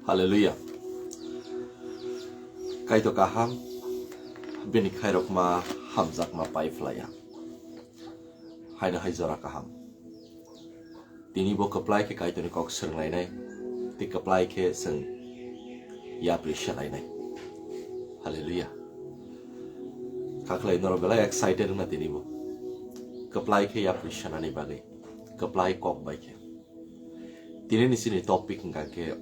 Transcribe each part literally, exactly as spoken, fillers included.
Hallelujah. Kaitor kaham, bini khairokma hamjakma pai phlaiya. Haino hai jora kaham. Tini bo kwplai khe Kaitorni kok swrwnglainai, tei kwplai khe chwng yapri selainai. Hallelujah. Kakhlai norok belai excited wngna tini bo. Kwplai khe yapri senani bagwi. Kwplai kok bai khe. Tini ni chini topic hwnkha khe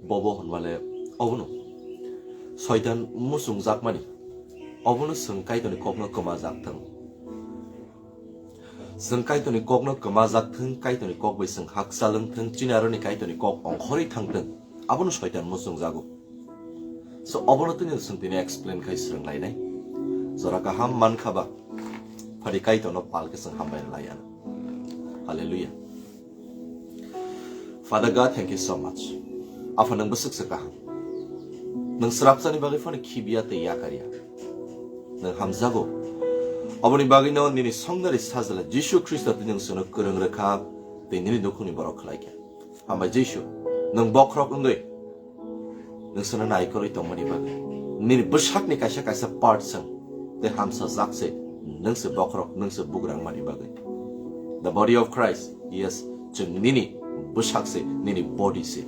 bobo hwnmale obono. Soitan muchungjakmani. Obono chwng Kaitorni kokno kwmajak thwng. Chwng Kaitorni kokno kwmajak thwng, Kaitorni kok bai chwng hakchal wng thwng, chini aroni Kaitorni kok ongkhorwi thang thwng. Abono Soitan muchungjago. So, obono tini chwng tini explain khai swrwnglainai. Jora kaham mankha ba, phadi Kaitorno pal khe chwng hambai rwlaiya. Hallelujah. Father God, thank you so much. Apha nwng bwswk se kaham. Nwng srapsani bagwi phano khibiya tei yakarya. Nwng hamjago. Aboni bagwino nini songnari sajla Jisu Khristo tini nwng chwngno kwrwng rwkha tei nini dukhuni borok khlaikha. Hambai Jisu, nwng bokhorok wngwi nwng chwngno naikolwi tongmani bagwi. Nini bwsakni kaisa kaisa part chwng tei hamsajak se, nwng se bokhorok, nwng se bugrang mani bagwi. The body of Christ, yes, chwng nini bwsak se, nini body se.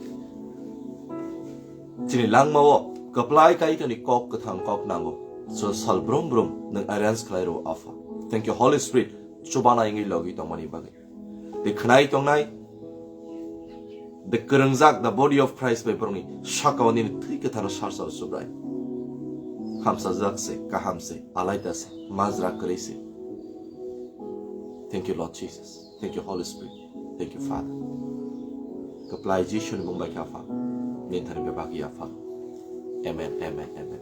Chini langmao kwplai Kaitorni kok kwthang kok nango. So sal brum brum nwng arrange khlai rw Apha. Thank you, Holy Spirit, chubana wngwi logi tongmani bagwi. Tei khwnai tongnai, the kwrwngjak, the body of Christ bai borokni sakao nini thwi kwtharo sarsao Subrai. Hamsajak se, kaham se, alaida se, majra kwrwi se. Thank you, Lord Jesus. Thank you, Holy Spirit. Thank you, Father. Kwplai Jisuni mung bai khe Apha. Nini thani bebak ya Apha. Amen, amen, amen.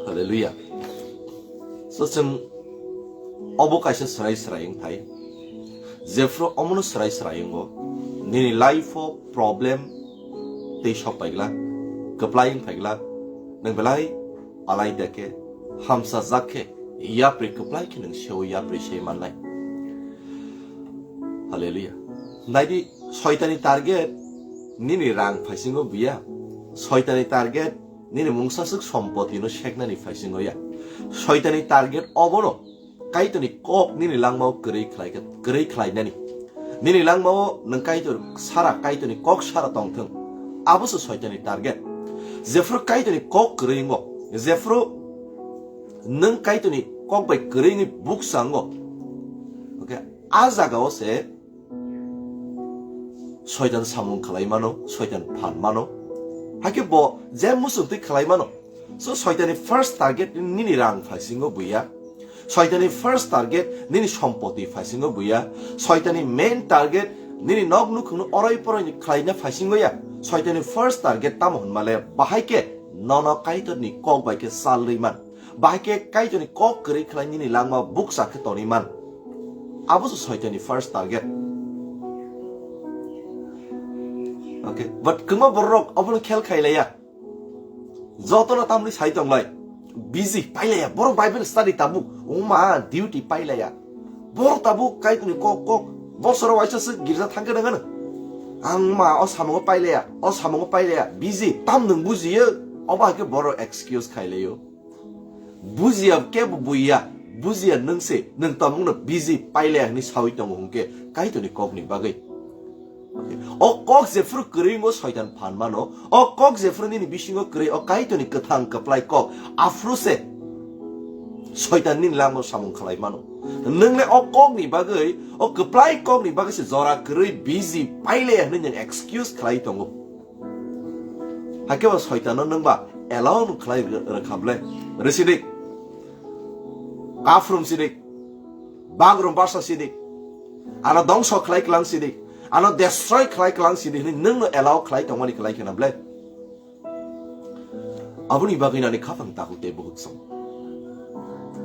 Hallelujah. So chwng obo kaisa swrai swrai wng thai. Jephru omono swrai swrai wngo. Nini life o problem tei sok paigla, kwplai wng phaigla, nwng belai alaida khe, hamsajak khe, yapri kwplai khe nwng seo yapri se mannai. Hallelujah. Naidi, Soitani target nini rang phaisingo buya. Soitani target nini mungsaswk sompotino seknani phaisingo ya. Soitani target obono Kaitorni kok nini langmao kwrwi khlai khe, kwrwi khlainani. Nini langmao nwng Kaitor sara, Kaitorni kok sara tongthwng. Aboso Soitani target. Jephru Kaitorni kok kwrwi wngo, jephru nwng Kaitorni kok bai kwrwi wngwi buksa wngo, okay, a jagao se Soitan samung khlai mano, Soitan phan mano. Hakhe bo je muchungtwi khlai mano. So Soitani first target nini rang phaisingo buya. Soitani first target nini sompoti phaisingo buya. Soitani main target nini nok nukhungno oroi poroi khlaina phaisingo ya. Soitani first target tamo hwnmale bahai khe nono Kaitorni kok bai khe salrwi man. Bahai khe Kaitorni kok kwrwi khlai nini langma bukcha khe tonwi man. Abo se Soitani first target. Okay, but kwma borok obono khel khailaiya. Jotono tamni sai tonglai. Busy pailaiya. Borok Bible study tabuk. Oma duty pailaiya. Borok tabuk Kaitorni kok kok. Bosoro waisa se girja thangkhe nangano. Ang ma o samungo pailaiya. O samungo pailaiya. Busy. Tam nwng bujiyo. Obo hai khe borok excuse khailaio. Bujiya kebo buiya, bujiya nwng se, nwng tongmungno busy pailaya hwnwi saui tongo hwnkhe Kaitorni kokni bagwi. O kok jephru kwrwi wngo Soitan phan mano, o kok jephru nini bisingo kwrwi o Kaitorni kwthang kwplai kok, aphuru se Soitan nini langmao samung khlai mano. Nwng le o kokni bagwi, o kwplai kokni bagwi se jora kwrwi busy pailaya hwnwi nwng excuse khlai tongo. Hakhe bo Soitano nwng ba allow no khlai rwkha ble. Rwsidik. Kaphrum sidik. Bagrum barsa sidik. Ano dongso khlai klang sidik. Ano destroy khlai klang sidik hwnwi nwng no allow khlai tongmani khlai khena ble. Aboni bagwi nani khapang takhuk tei bukhuk song.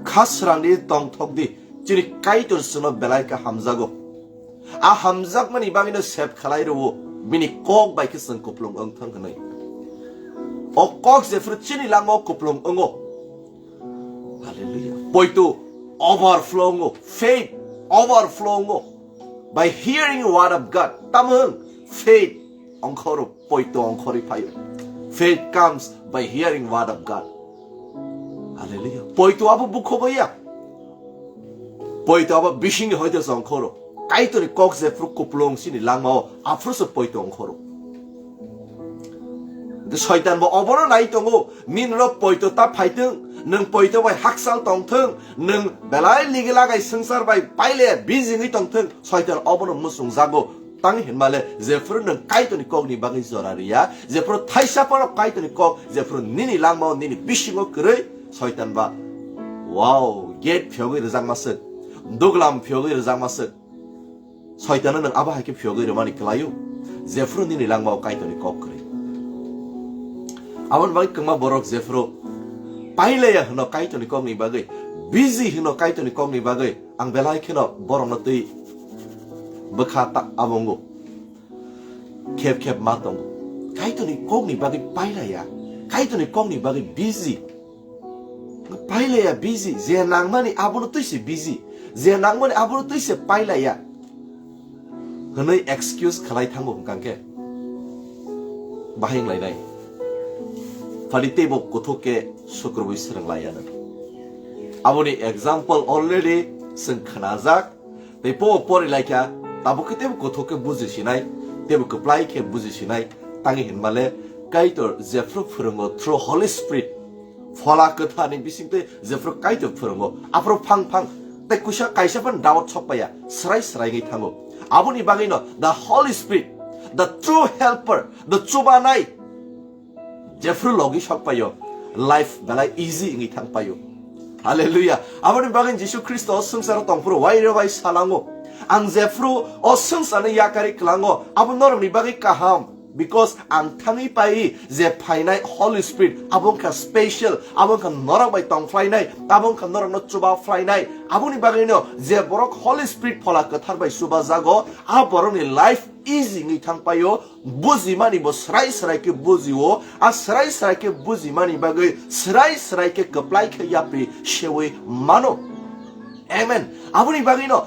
Kha srang di tongthok di. Chini Kaitor chwngno belai khe hamjago. A hamjakmani bagwino sep khlai rwo, bini kok bai khe chwng kuplung wng thang hwnwi. O kok jephru chini langmao kuplung wngo. Hallelujah. Poito overflow wngo, faith overflow wngo. By hearing word of God. Tamo hwn, Faith ongkhoro, poito ongkhorwi phaio. Faith comes by hearing word of God. Hallelujah. Poito abo bukhogo ya. Poito abo bisingni hoite se ongkhoro. Kaitorni kok jephru kuplung sini langmao aphruso poito ongkhoro. Soitan bo obono nai tongo, nini ro poito ta phaithung, nwng poito bai hakchal tongthung, nwng belai ligi lagai swngchar bai paile bijingwi tongthung, soitan obono muchungjago. Tang hinmale jephru nwng Kaitorni kokni bagwi jora riya, jephru thaisa phano Kaitorni kok, jephru nini langmao nini bisingo kwrwi, soitan ba, wow, gate phiyogwi rwjakma swk, duglam phiyogwi rwjakma swk. Soitano nwng abo hai khe phiyogwi rwmani kwlaio, jephru nini langmao Kaitorni kok kwrwi. Aboni bagwi kwbangma borok jephru pailaya hwno Kaitorni kokni bagwi, busy hwno Kaitorni kokni bagwi, ang belai kheno borokno twi bwkha ta abongo khep khep ma tongo. Kaitorni kokni bagwi pailaya, Kaitorni kokni bagwi busy. Pailaya busy, je nangmani abono twi se busy, je nangmani abono twi se pailaya hwnwi excuse khlai thango hwnkha khe bahai wnglainai. Phadi teibo kuthuk khe sukrubwi swrwng laiya nang. Aboni example already chwng khnajak, tei po pori laikha, tabuk khe teibo kuthuk khe buji sinai, teibo kwplai khe buji sinai, tangwi hinmale Kaitor jephru phwrwngo through Holy Spirit, Phola Kwtharni bisingtwi jephru Kaitor phwrwngo, aphuru phang phang tei kuisa kaisa phano doubt sokpaiya, srai srai wngwi thango. Aboni bagwino the Holy Spirit, the true helper, the chubanai, jephru logi sokpaio, life belai easy wngwi thangpaio. Hallelujah. Aboni bagwi Jisu Khristo o swngcharo tongphuru wairok bai salango, "Ang jephru o swngcharno yakari kwlango, abo norokni bagwi kaham." Because ang thangwi pai je phainai Holy Spirit, abo wngkha special, abo wngkha norok bai tongphlainai, abo wngkha norokno chuba phlainai. Aboni bagwino je borok Holy Spirit Phola Kwthar bai chubajago, a borokni life easy wngwi thangpaio, bujimani bo srai srai khe bujio, a srai srai khe bujimani bagwi srai srai khe kwplai khe yapri sewi mano. Amen. Aboni bagwino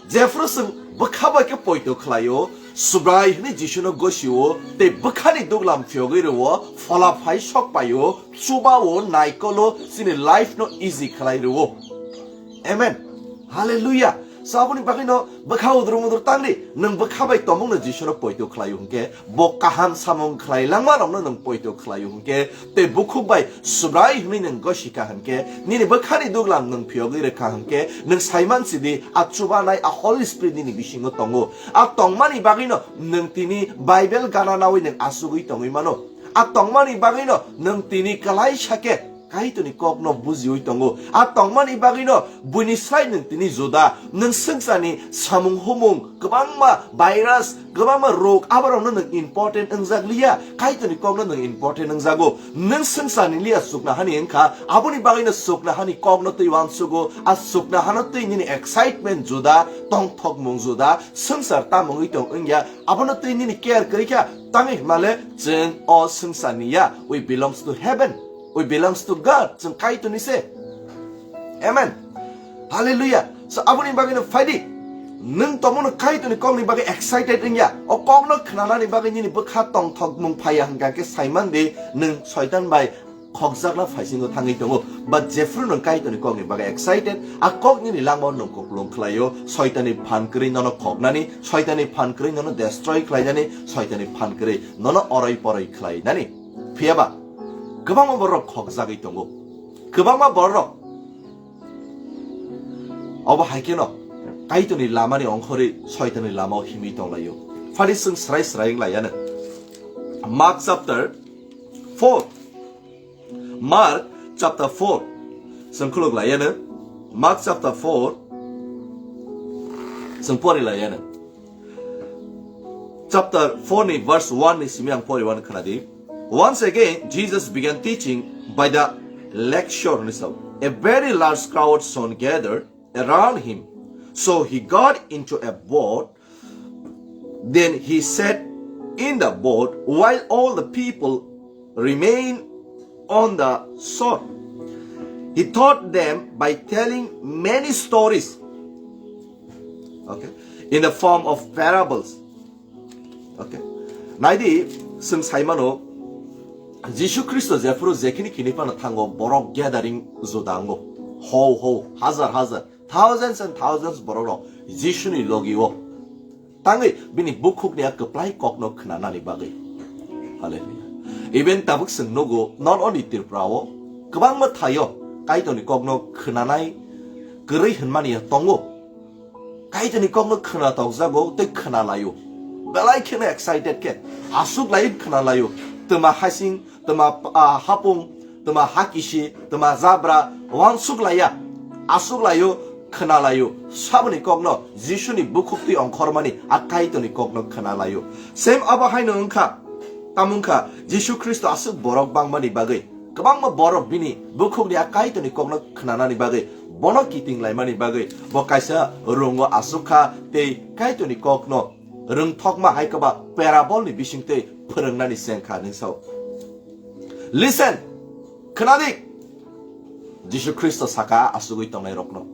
jephru chwng bwkha bai khe poito khlaio, Subrai hwnwi Jisuno gosio, tei bwkhani duglam phiyogwi rwo, phola phai sok paio, chubao, naikolo, chini life no easy khlai rwo. Amen. Hallelujah. So aboni bagwino bwkha udur mudur tangdi, nwng bwkha bai tongmungno Jisuno poito khlaio hwnkhe, bo kaham samung khlai langma rokno nwng poito khlaio hwnkhe, tei bukhuk bai Subrai hwnwi nwng gosika hwnkhe, nini bwkhani duglam nwng phiyogwi rwkha hwnkhe, nwng saiman sidi a chubanai a Holy Spirit nini bisingo tongo. A tongmani bagwino nwng tini Bible gana nawi nwng asugwi tongwi mano. A tongmani bagwino nwng tini kwlaisa khe Kaitorni kokno bujiwi tongo. A tongmani bagwino buini sai nwng tini juda. Nwng swngcharni samung humung, kwbangma virus, kwbangma rog, aborokno nwng important wngjak liya. Kaitorni kokno nwng important wngjago. Nwng swngcharni liya chukna hani wngkha, aboni bagwino chukna hani kokno twi uansugo. A chukna hano twi nini excitement juda, tongthokmung juda, swngchar tamungwi tong wngya, abono twi nini care kwrwi kha. Tangwi hwnmale chwng o swngcharni ya, we belongs to heaven. We belongs to God. Chwng Kaitorni se. Amen. Hallelujah. So aboni bagwi no phaidi. Nwng tomono Kaitorni kokni bagwi excited wngya. O kokno khnanani bagwi nini bwkha tongthokmung phaiya hwnkha khe saiman di nwng soitan bai khokjakna phaisingo thangwi tongo. But jephru nwng Kaitorni kokni bagwi excited, a kok nini langmao nwng kuplung khlaio, soitanni phan kwrwi nono khoknani, soitanni phan kwrwi nono destroy khlainani, soitanni phan kwrwi nono oroi poroi khlainani. Phiyaba kwbangma borok khokjagwi tongo. Kwbangma borok obo hai kheno Kaitorni lamani ongkhorwi soitanni lamao himwi tonglaio. Phari chwng srai srai wng laiya nwng. Mark chapter four. Mark chapter four. Chwng khuluk laiya nwng. Mark chapter four. Chwng pori laiya nwng. Chapter four ni verse one ni simi ang pori wan khna di. Once again, Jesus began teaching by the lakeshore, hwnwi sao. A very large crowd soon gathered around him. So he got into a boat. Then he sat in the boat while all the people remained on the shore. He taught them by telling many stories, okay, in the form of parables. Okay. Naidi, chwng sai mano, Jisu Khristo jephuru jekhini khini phano thango, borok gathering juda wngo. Hou hou, hazar hazar, thousands and thousands borok rok Jisuni logi o tangwi bini bukhukni a kwplai kokno khwnanani bagwi. Hallelujah. Even tabuk chwng nugo, not only Tripura o, kwbangma thaio Kaitorni kokno khwnanai kwrwi hwnmani tongo. Kaitorni kokno khwna tokjago tei khwna laio. Belai kheno excited khe aswk lai khwna laio. Twma hasing, twma, ah, hapung, twma hakisi, twma jabra, wansuk laiya. Aswk laio, khwna laio. Saboni kokno Jisuni bukhuk twi ongkhormani a Kaitorni kokno khwna laio. Same abo haino wngkha, tamo wngkha Jisu Khristo aswk borok bangmani bagwi. Kwbangma borok bini bukhukni a Kaitorni kokno khwnanani bagwi, bono kiting laimani bagwi, bo kaisa rungo aswk kha tei Kaitorni kokno rwngthokma hai kwba parable ni bisingtwi phwrwngnani cheng kha hinwi sao. Listen, khwnadi, Jisu Khristo saka asugwi tongnai rokno.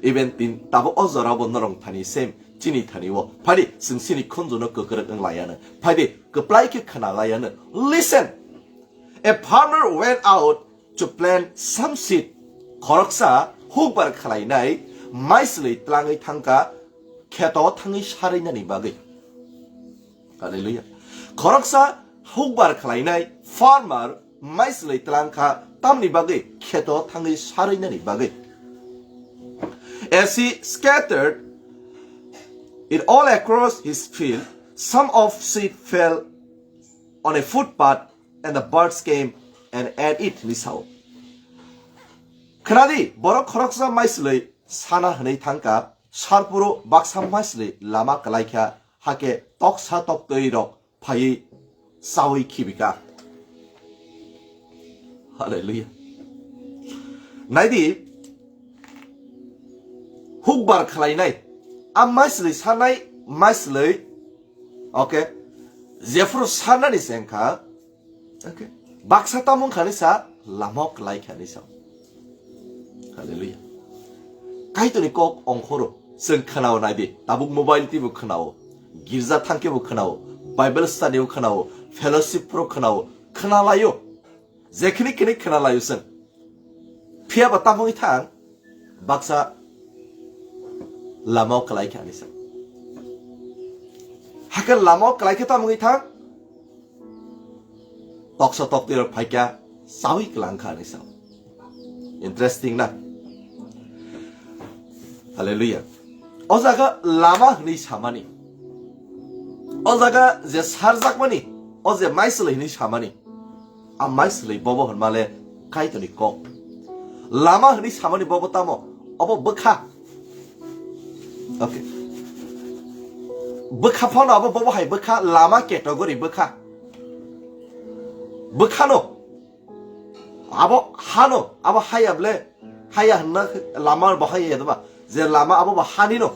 Even tin tabuk o jorao bo norok thani same chini thani o. Phaidi, chwng chini khunjuno kwkrwk wng laiya no. Phaidi, kwplai khe khwna laiya no. Listen, a farmer went out to plant some seed. Khoroksa hukbar khlainai maisli tlangwi thangkha kheto thangwi sarwi nani bagwi. Hallelujah. Khoroksa hukbar khlainai farmer maisli tlangkha tamni bagwi kheto thangwi sarwi nani bagwi. As he scattered it all across his field, some of seed fell on a footpath and the birds came and ate it, hinwi sao. Khwnadi, borok khoroksa maisli sana hwnwi thangkha, sarpuro baksa maisli lama kwlaikha, hake toksa toktwi rok phaiwi chawi khibika. Hallelujah. Naidi, hukbar khlainai, a maisli sanai maisli, okay, jephuru sanani chengkha, okay, baksa tamung khani sa, lama kwlai khani sa. Hallelujah. Kaitorni kok ongkhoro, chwng khwnao naidi, tabuk mobile tibo khwnao, girja thangkhe bo khwnao, Bible study o khwnao, fellowship pro khwnao, khwnalaio. Jekhini khini khwnalaio chwng. Phiya ba tamungwi thang, baksa lama o kwlai kha hinwi sa. Hakhe lama o kwlai khe tamungwi thang, toksa toktwi rok phaikha, chawi kwlang kha hinwi sa. Interesting na? Hallelujah. O jaga lama hwnwi samani. O jaga je sarjakmani, o je maisli hwnwi samani. A maisli bobo hwnmale Kaitorni kok. Lama hwnwi samani bobo tamo, obo bwkha. Okay. Bwkha phano abo bobo hai bwkha, lama category bwkha. Bwkhano. Abo hano, abo haya ble, haya hwnna lama bo haya ya ba. Je lama abo bo hani no.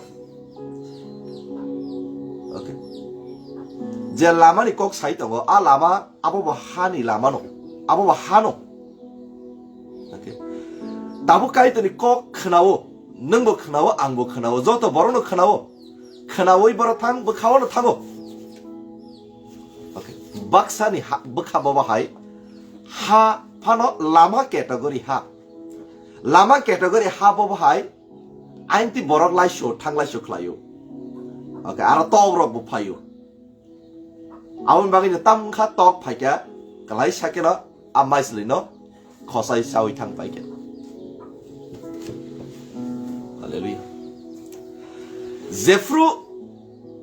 Okay. Je lama ni kok sai tongo, a lama abo bo hani lama no. Abo bo hano. Okay. Tabuk Kaitorni kok khwnao, nwng bo khwnao, ang bo khwnao, joto borok no khwnao. Khwnawi borok thang, bwkhao no thango. Okay. Baksa ni ha, bwkha bobo hai, ha phano lama category ha. Lama category ha bobo hai, aingti borok laisu, thang laisu khlaio. Okay, aro tok rok bo phaio. Aboni bagwi no tam wngkha tok phaikha, kwlai sakeno a maisli no khosai chawi thang paikha. Hallelujah. Jephru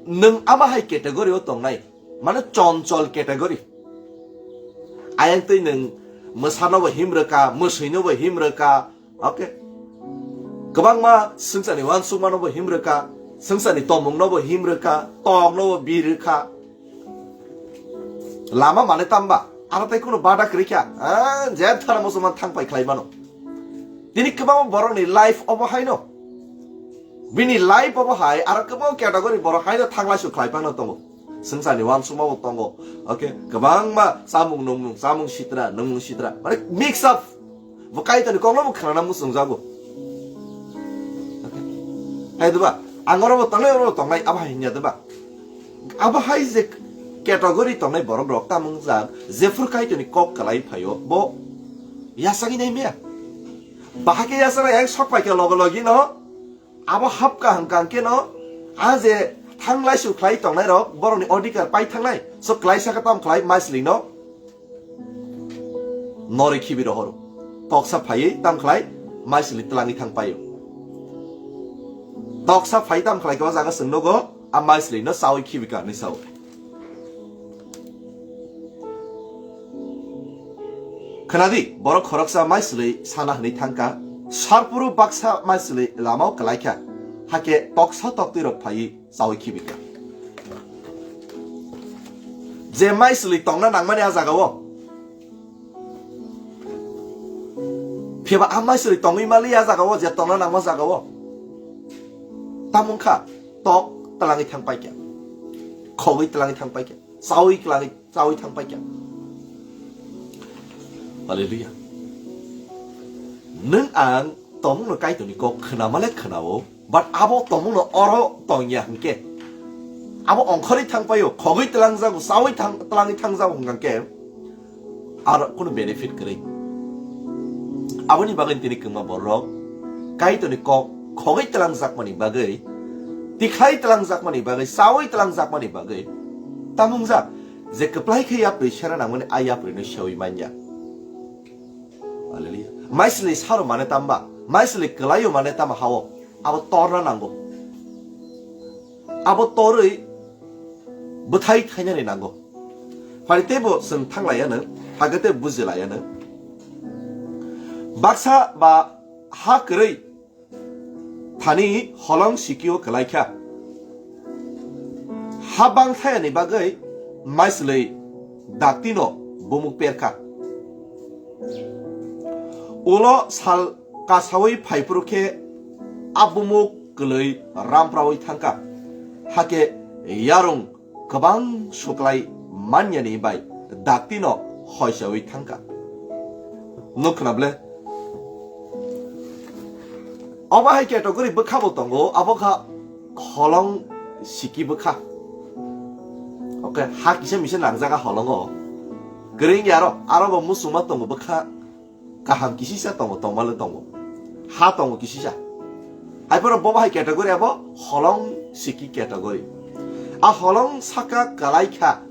nwng ama hai category o tongnai, mane chonchol category. Ayang twi nwng mwsano bo him rwkha, mwswino bo him rwkha, okay? Kwbangma swngcharni uansukmano bo him rwkha, swngcharni tongmungno bo him rwkha, tokno bo bi rwkha. Lama mane tamba, aro tei kunu bada kwrwi kha, ah, je thara musulman thang pai khlai mano. Tini kwbangma borokni life obo haino. Bini life obo hai, aro kwbangma category borok haino thang laisu khlai pangno tongo. Swngcharni uansukma bo tongo. Okay, kwbangma chamung nungmung, chamung sitra, nungmung sitra. Mane mix up. Bo Kaitorni kokno bo khwnana muchungjago. Okay. Hai diba? Ang oro bo tongnai, oro bo tongnai, abo hai hinya diba? Abo hai je category tongnai borok rok tamung jak jephuru Kaitorni kok kwlai phaio bo yasagwi nai maya. Bahai khe yasaknai ang sok pai khe logo logi no abo hapka hwnkha hwnkhe no a je thanglai su khlai tongnai rok borokni odhikar pai thangnai so kwlai saka tam khlai maisli no norwi khibi rohoro. Toksa phaiwi tam khlai maisli twlangwi thang paio. Toksa phai tam khlai khe o jaga chwng nugo a maisli no chawi khibi ka hinwi sao. Khwnadi, borok khoroksa maisli sana hinwi thangkha, sarpuru baksa maisli lamao kwlaikha, hakhe toksa toktwi rok phaiwi chawi khibika. Je maisli tongna nangmani a jagao, phiba a maisli tongwi mali a jagao, je tongna nangma jagao, tamung kha tok twlangwi thang paikha, khogwi twlangwi thang paikha, chawi kwlangwi chawi thang paikha. Hallelujah. Nwng ang tomungno Kaitorni kok khwnamale khwnao, but abo tomungno oro tongya hwnkhe, abo ongkhorwi thang paio, khogwi twlangjago, chawi thang, twlangwi thangjago hwnkhe, aro kunu benefit kwrwi. Aboni bagwi tini kwma borok Kaitorni kok khogwi twlangjakmani bagwi, tikhlai twlangjakmani bagwi, chawi twlangjakmani bagwi tamungjak je kwplai khe yapri sera nangmani a yaprino sewi manya. Hallelujah. Maisli saro mane tamba, maisli kwlaio mane tama hao, abo torna nango. Abo torwi bwthai thainani nango. Phai teibo chwng thanglaiya nang, hake tei bujilaiya nang. Baksa ba ha kwrwi thani holong sikio kwlaikha. Ha bangthayani bagwi maisli daktino bumuk perkha. Ulo sal kasawi phaiphuru khe a bumuk kwlwi ramprawi thangkha. Hake yarung kwbang suklai manyani bai daktino hoisawi thangkha. Nuk khna ble? Obo hai category bwkha bo tongo, abo kha holong siki bwkha. Okay, ha kisa misa nangjaga holongo. Kwrwng ya aro, aro bo musuma tongo bwkha. Kaham kisisa tongo, tongmale tongo. Ha tongo kisisa. Haiphano bobo hai category abo holong siki category. A holong saka kwlai kha.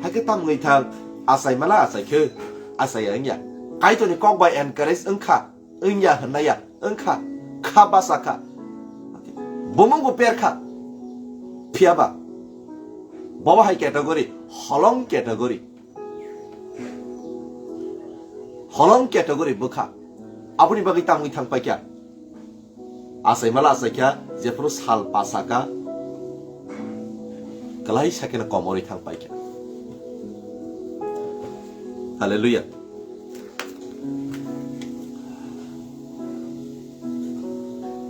Haikhe tamgwi thang achai mala achai khe achai wngya. Kaitorni kok bai encourage wngkha, wngya hwnnaya, wngkha, kha basa kha. Bumung bo per kha. Phiyaba bobo hai category, holong category. Holong category bwkha. Aboni bagwi tamwi thang paikha. Achai mala achai kha, jephuru sal pasa kha, kwlai sakeno komorwi thang paikha. Hallelujah.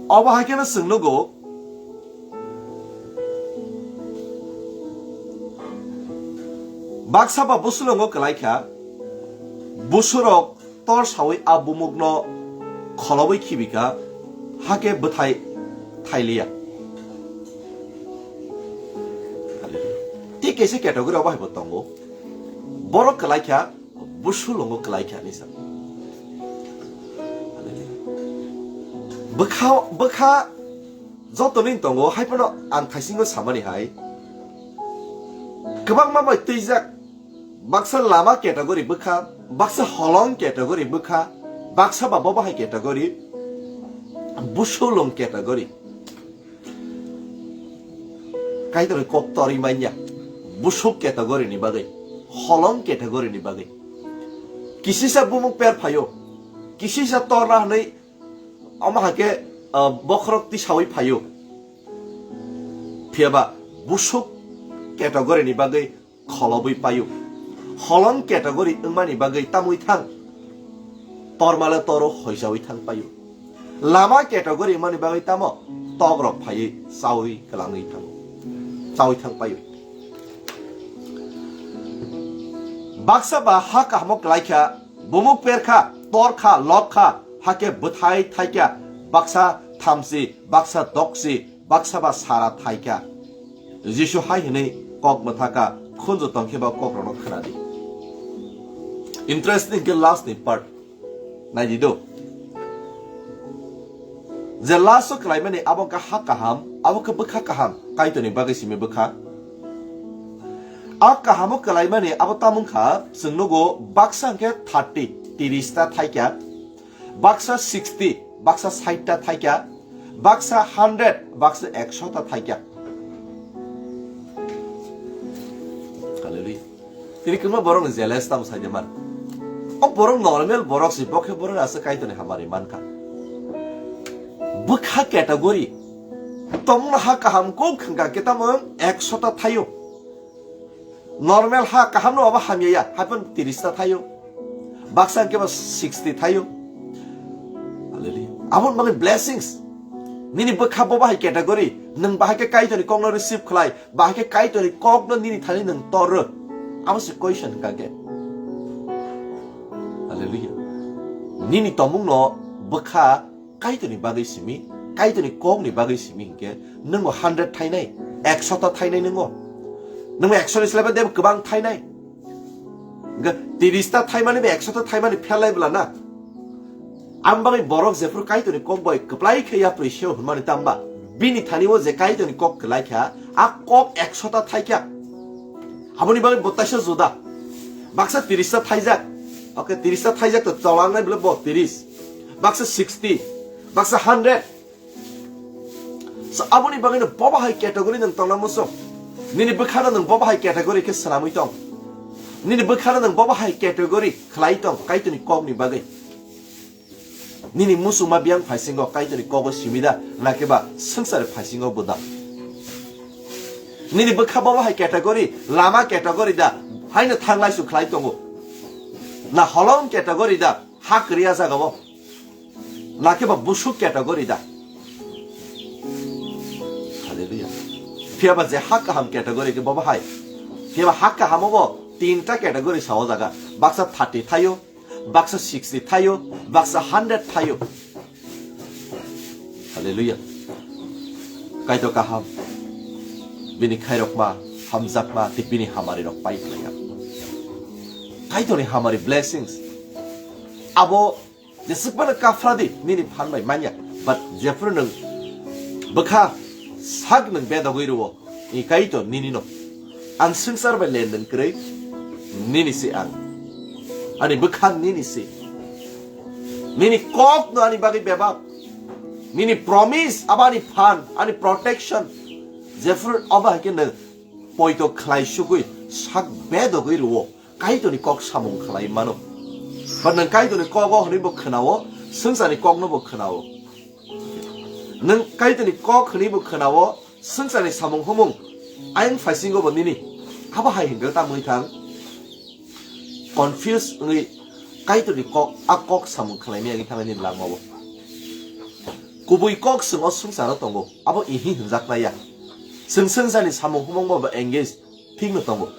Obo hai kheno chwng nugo, baksa ba busulongo kwlai kha, busurok tor sawi a bumukno kholobwi khibi kha, hake bwthai thailiya. Tei kaisa category obo hai bo tongo, borok kwlai kha, busulongo kwlai kha hinwi sa. Bwkha, bwkha joto nini tongo, hai phano ang thaisingo samani hai. Kwbangma bai twijak, baksa lama category bwkha, baksa holong category bwkha, baksa ba bobo hai category, busulong category. Kaitorni kok torwi manya, busuk category ni bagwi, holong category ni bagwi. Kisisa bumung per phaio, kisisa torna hwnwi omo hai khe, ah, bokhorok tisawi phaio. Phiyaba busuk category ni bagwi kholobwi paio. Holong category wngmani bagwi tamwi thang. Tormale toro hoisawi thang paio. Lama category wngmani bagwi tamo tokrok phaiwi chawi kwlangwi thango. Chawi thang paio. Baksa ba ha kahamo kwlai kha, bumuk per kha, tor kha, lok kha, hakhe bwthai thai kha, baksa thamchi, baksa dokchi, baksa ba sara thai kha. Jisu hai hwnwi kok mwthaka, khunju tongkhe ba kokrokno khwnadi. Interesting khe last ni part naidi do. Je last o kalaimani abo khe ha kaham, abo khe bwkha kaham, Kaitorni bagwi simi bwkha. A kahamo kalaimani abo tamung kha, chwng nugo baksa hwnkhe thirty, tiris ta thaikya, baksa sixty, baksa sait ta thaikya, baksa hundred, baksa ekso ta thaikya. Hallelujah. Tini kwbangma borok ni jealous tamo sai de man. O borok normal borok si, bo khe borok aswk Kaitorni hamari mankha. Bwkha category. Tongmung ha kaham kok khwngkha khe tamo ekso ta thaio. Normal ha kaham no abo hamya ya, haphano tiris ta thaio. Baksa hwnkhe ba sixty thaio. Hallelujah. Aboni bagwi blessings. Nini bwkha bo bahai category. Nwng bahai khe Kaitorni kokno receive khlai, bahai khe Kaitorni kokno nini thani nwng tor rw. Abo se question hwnkha khe. Hallelujah. Nini tomungno bwkha Kaitorni bagwi simi, Kaitorni kokni bagwi simi hinkhe, nwngbo hundred thainai, ekso ta thainai nwngbo. Nwngbo ekso ni slaiba debo kwbang thainai. Hwnkhe tiris ta thaimani ba ekso ta thaimani pherlai bwla na. Ang bagwi borok jephuru Kaitorni kok bai kwplai khe yapri seo hwnmani tamba, bini thani o je Kaitorni kok kwlai kha, a kok ekso ta thaikha. Aboni bagwi bo taisa juda. Baksa tiris ta thaijak. Oke, tiris ta thaijak to cholangnai bole bo tiris. Baksa sixty. Baksa hundred. So, aboni bagwi no bobo hai category nang tongna muso. Nini bwkhano nang bobo hai category khe swnamwi tong. Nini bwkhano nang bobo hai category khlai tong, Kaitorni kokni bagwi. Nini muchungma biyang phaisingo Kaitorni kogo simi da, nakhe ba swngchar phaisingo bo da? Nini bwkha bobo hai category, lama category da, haino thanglai su khlai tongo. Na holong category da, ha kwrwi a jagao. Nakhe ba busuk category da. Hallelujah. Phiya ba je ha kaham category khe bobo hai. Phiya ba ha kaham obo tinta category sao jaga. Baksa thirty thaio, baksa sixty thaio, baksa hundred thaio. Hallelujah. Kaitor kaham. Bini khairokma, hamjakma, tei bini hamari rok pai khlaiya. Kaitorni hamari blessings. Abo jeswk mano kaphradi nini phan bai manya. But jephuru nwng bwkha sak nwng bedogwi rwo, I Kaitor nini no. Ang swngchar bai lenden kwrwi, nini se ang. Ani bwkha nini se. Nini kok no ani bagwi bebak. Nini promise, abo ani phan, ani protection. Jephuru obo hai khe nwng poito khlai sugwi sak bedogwi rwo. Kaitorni kok samung khlai mano. But nwng Kaitorni kok o hwnwi bo khwnao, swngcharni kok no bo khwnao. Nwng Kaitorni kok hwnwi bo khwnao, swngcharni samung humung ayang phaisingo bo nini. Abo hai hwnkhe tamo wngwi thang. Confuse wngwi Kaitorni kok, a kok samung khlaimani wngwi thangwi nini langmao. Kubui kok chwng o swngcharo tongo, abo ihi hwnjaknai ya. Chwng swngcharni samung humung bo engage thikno tongo.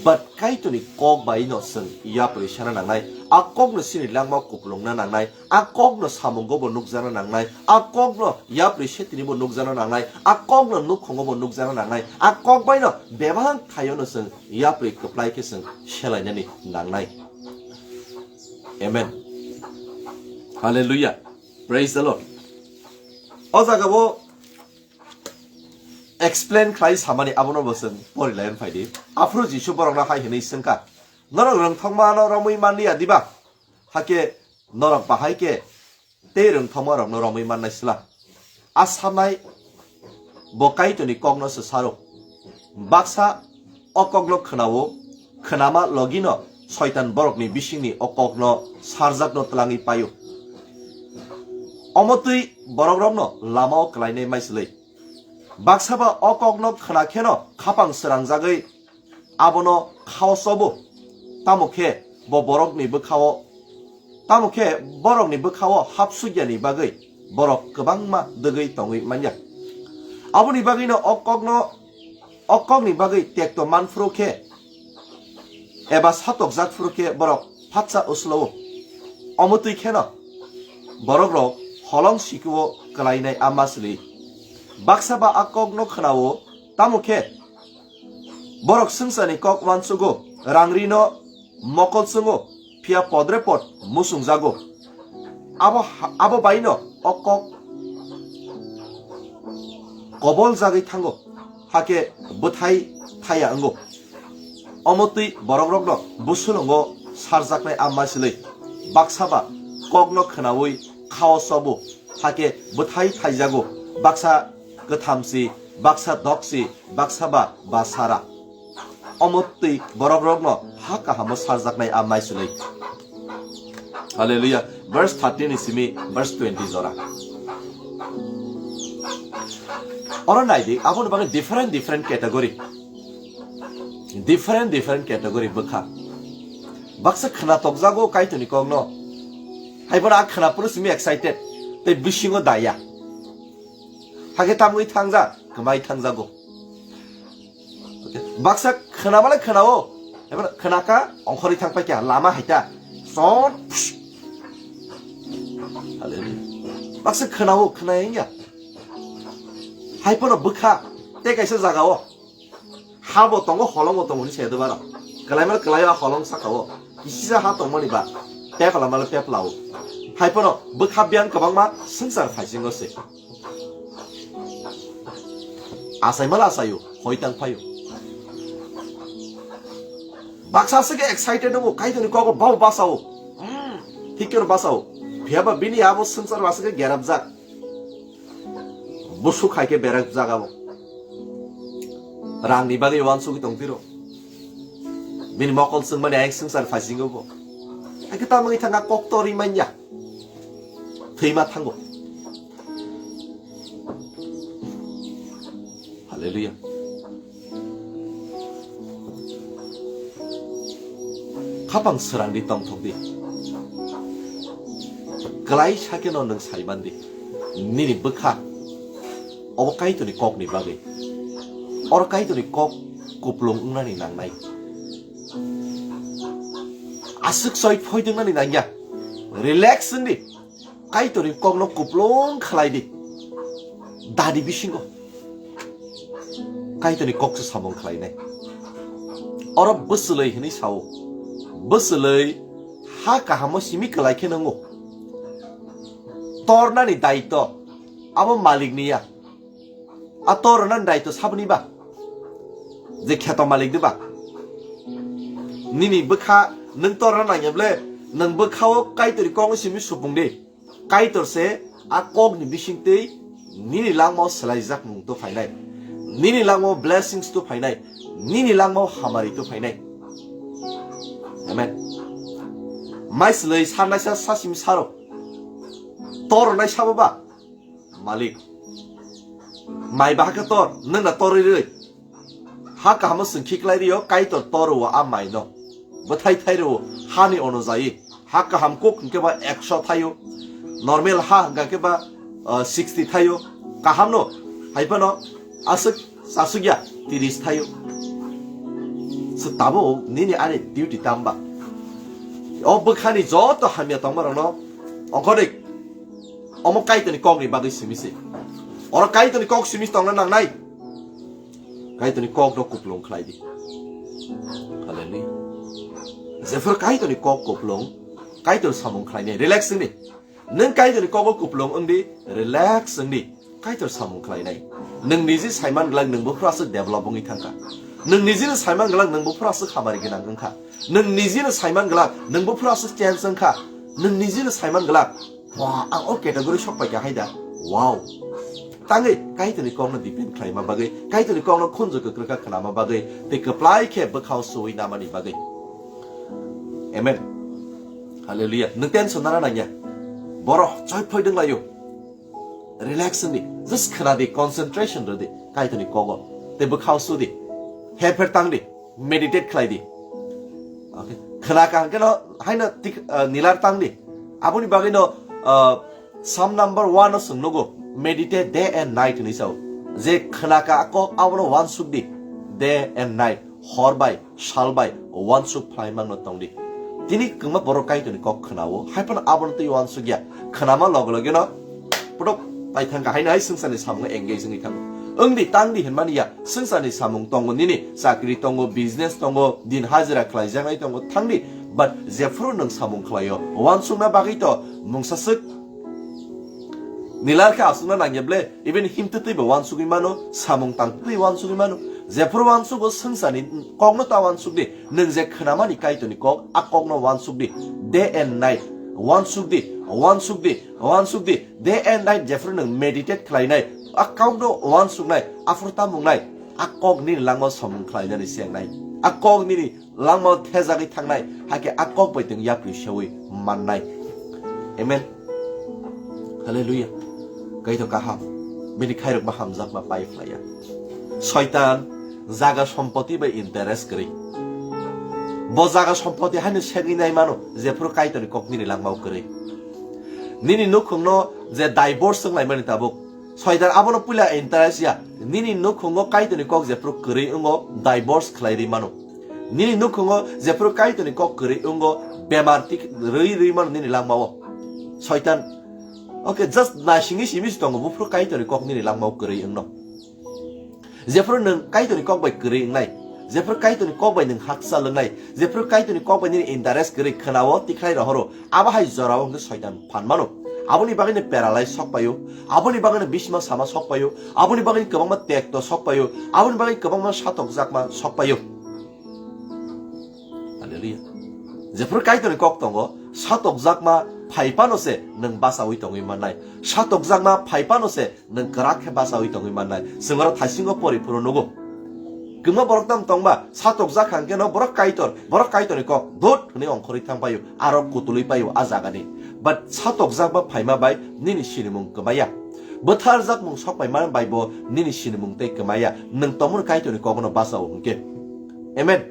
But Kaitorni kok bai no chwng yapri sana nangnai. A kok no chini langma kupulungna nangnai. A kok no samungo bo nukjana nangnai. A kok no yapri setini bo nukjana nangnai. A kok no nukhungo bo nukjana nangnai. A kok bai no bebak thaio no chwng yapri kwplai khe chwng selainani nangnai. Amen. Hallelujah. Praise the Lord. O jaga bo explain khlai samani abono bo chwng pori lai phai di. Aphuru Jisu borokno hai hwnwi swngkha, "Norok rwngthoma no romwi manliya diba? Hakhe norok bahai khe tei rwngthoma rokno romwi mannai sla?" A sanai bo Kaitorni kokno se saro. Baksa o kokno khwnao, khwnama logino Soitan borokni bisingni o kokno sarjakno twlangwi paio. Omo twi borokrokno lamao kwlainai maislwi. Baksa ba o kokno khwna kheno khapang srangjagwi abono khao chobo. Tamo khe bo borokni bwkhao, tamo khe borokni bwkhao hapsukyani bagwi borok kwbangma dwgwi tongwi manya. Aboni bagwino o kokno, o kokni bagwi tekto manphuru khe eba satokjak phuru khe borok phatsa uslo-o. Omo twi kheno borokrok holong sikio kwlainai a masli. Baksa ba a kokno khwnao, tamo khe Borok swngcharni kok uansugo, rang rino mokol chwngo, phiya podre pod musungjago. Abo ha-, abo baino o kok kobol jagwi thango, hakhe bwthai thaya wngo. Omo twi borokrokno busulongo sarjaknai a maichwlwi baksa ba kokno khwnaui khao chobo, hakhe bwthai thaijago, baksa kwthamsi, baksa doksi, baksa ba, ba sara. Omo twi borokrokno ha kahamo sarjaknai a maichwlwi. Hallelujah. Verse thirteen ni simi verse twenty jora. Oro naidi, aboni bagwi different, different category. Different, different category bwkha. Baksa khwna tokjago Kaitorni kokno. Hai bono a khwna phuru simi excited. Tei bisingo daya. Hakhe tamwi thangja, kwmai thangjago. Okay. Baksa khwnamalai khwnao. Ebar khwnaka ongkhorwi thangpaikha lama haita. Son. Hallelujah. Baksa khwnao, khwnaya wngya. Hai phano bwkha tei kaisa jagao. Habo tongo, holongo tongo hinwi se dubaro. Kwlaimal kwlaio a holong sakao. Kisisa ha tongmani ba. Pepla mala peplao. Hai phano bwkha biyang kwbangma swngchar phaisingo se. Achaimala achaio, hoi tang phaio. Baksa aswk khe excited wngo, Kaitorni kogo bau basao. Hmm, thik khe basao. Phiyaba bini abo swngchar aswk khe gerapjak. Busuk hai khe berak jagao. Rangni bagwi uansugwi tong phiro. Bini mokol chwngmani ayang swngchar phaisingo bo. Hakhe tamoni thangkha kok torwi manya. Thwima thango. Hallelujah. Khapang srangdi tongthokdi. Kwlai sakheno nwng saimandi. Nini bwkha obo Kaitorni kokni bagwi. Oro Kaitorni kok kuplung wngnani nangnai. Aswk soi phoidwngmani nangya. Relax wngdi. Kaitorni kokno kuplung khlai di. Dadi bisingo. Kaitorni kokse samung khlainai. Oro bwswlwi hinwi sao. Bwswlwi ha kahamo simi kwlai khe nwngo. Tornani daito abo malikni ya. A tornani daito saboni ba? Je kheto malik de ba? Nini bwkha nwng torna nangya ble, nwng bwkhao Kaitorni kokno simi supung di. Kaitor se a kokni bisingtwi nini langmao swlaijakmung to phainai. Nini langmao blessings to phainai. Nini langmao hamari to phainai. Amen. Maislwi sarnaisa sasim saro. Tornai sabo ba? Malik. Mai bahaka tor, nwng na torwi rwi. Ha kahamo chwng khiklai rio, Kaitor toro a mai no. Bwthai thai rio, hani ono jai. Ha kaham kok hwnkhe ba ekso thaio. Normal ha hwnkha khe ba, uh, sixty thaio. Kaham no, hai phano aswk chasukya, tiris thaio. So tabo nini ani duty tamba. O bwkhani joto hamya tongma rokno ongkhorwi omo Kaitorni kokni bagwi simi se. Oro Kaitorni kok simi tongna nangnai. Kaitorni kokno kuplung khlai di. Hallelujah. Jephru Kaitorni kok kuplung, Kaitor samung khlainai. Relax wngdi. Nwng Kaitorni kogo kuplung wngdi, relax wngdi. Kaitor samung khlainai. Nwng niji saiman glak nwng buphuru aswk develop wngwi thangkha. Nwng nijino saiman glak nwng buphuru aswk hamari gwnang wngkha. Nwng nijino saiman glak nwng buphuru aswk change wngkha. Nwng nijino saiman glak, "Wah, ang o category sok paikha hai da. Wow." Tangwi Kaitorni kokno depend khlaima bagwi, Kaitorni kokno khunju kwkrwkha khnama bagwi, tei kwplai khe bwkhao suwi namani bagwi. Amen. Hallelujah. Nwng tension nana nangya. Borok choi phoi dwng laio. Relax wngdi. Just khna di, concentration rwdi Kaitorni kogo. Tei bwkhao sudi. Her pher tangdi. Meditate khlai di. Okay. Khna kaham khe no haino tik, uh, nilar tangdi. Aboni bagwi no, uh, Psalm number one no chwng nugo. Meditate day and night hinwi sao. Je khna ka kok abono uansuk di. Day and night. Hor bai, sal bai, uansuk phlai mangno tongdi. Tini kwma borok Kaitorni kok khnao, hai phano abono twi uansuk ya. Khnama loge loge no, pudok pai thangkha, haino hai swngcharni samungo engage wngwi thango. Wng di, tang di hinmani ya, swngcharni samung tongo nini, chakri tongo, business tongo, din hajira khlaijaknai tongo, thang di. But jephuru nwng samung khlaio, uansukna bagwi to mungsa swk. Nilar khe aswkna nangya ble, even himtwtwi bo uansugwi mano, samung tangtwtwi uansugwi mano. Jephuru uansugo swngcharni kokno ta uansuk di, nwng je khnamani Kaitorni kok, a kokno uansuk di. Day and night uansuk di, uansuk di, uansuk di. Day and night jephuru nwng meditate khlainai, a kokno uansuknai, aphuru tamungnai, a kok nini langmao samung khlainani sengnai, a kok nini langmao thejagwi thangnai, hakhe a kok bai twng yapri seui mannai. Amen. Hallelujah. Kaitor kaham, bini khairokma hamjakma pai phlaiya. Soitan jaga sompoti bai interest kwrwi. Bo jaga sompoti haino segwi nai mano, jephuru Kaitorni kok nini langmao kwrwi. Nini nukhungno je divorce wnglaimani tabuk, Soitan abono puila interest ya. Nini nukhungo Kaitorni kok jephuru kwrwi wngo, divorce khlai rwi mano. Nini nukhungo jephuru Kaitorni kok kwrwi wngo, bemar tik rwi rwi mano nini langmao. Soitan, okay, just naisingwi simi si tongo, buphuru Kaitorni kok nini langmao kwrwi wngno. Jephuru nwng Kaitorni kok bai kwrwi wngnai, jephuru Kaitorni kok bai nwng hakchal wngnai, jephuru Kaitorni kok bai nini interest kwrwi khwnao tikhlai rohoro, abo hai jorao hwnkhe Soitan phan mano. Aboni bagwino paralyze sok paio, aboni bagwino bisma sama sok paio, aboni bagwino kwbangma tekto sok paio, aboni bagwi kwbangma satokjakma sok paio. Hallelujah. Jephuru Kaitorni kok tongo, satokjakma phai phano se nwng bachaui tongwi mannai. Satokjakma phai phano se nwng kwrak khe bachaui tongwi mannai. Chwng oro thaisingo pori phuru nugo. Kwma borok tam tongba, satokjak hangkhe no borok Kaitor, borok Kaitorni kok dut hwnwi ongkhorwi thang paio, aro kutulwi paio a jagani. But satokjakma phaima bai nini sinimung kwmaya. Bwtharjakmung sok paima bai bo nini sinimung tei kwmaya. Nwng tomor Kaitorni kokno bachao hwnkhe. Amen.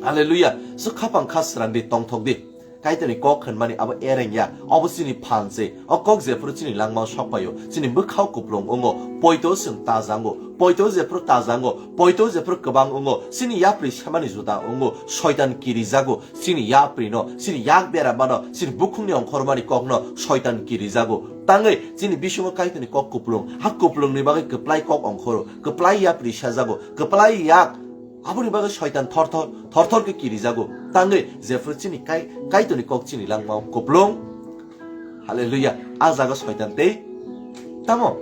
Hallelujah. So khapang kha srang di, tongthok di. Kaitorni kok hwnmani abo ereng ya. Obo chini phan se. O kok jephuru chini langmao sok paio, chini bwkhao kuplung wngo, poito chwng tajango, poito jephuru tajango, poito jephuru kwbang wngo, chini yapri semani juda wngo, Soitan kirijago, chini yaprino, chini yak beramano, chini bukhungni ongkhormani kokno Soitan kirijago. Tangwi chini bisingo Kaitorni kok kuplung, ha kuplungni bagwi kwplai kok ongkhoro, kwplai yapri sajago, kwplai yak. Aboni bagwi Soitan thor thor, thor thor khe kirijago. Tangwi jephuru chini Kai-, Kaitorni kok chini langmao kuplung. Hallelujah. A jaga Soitan tei tamo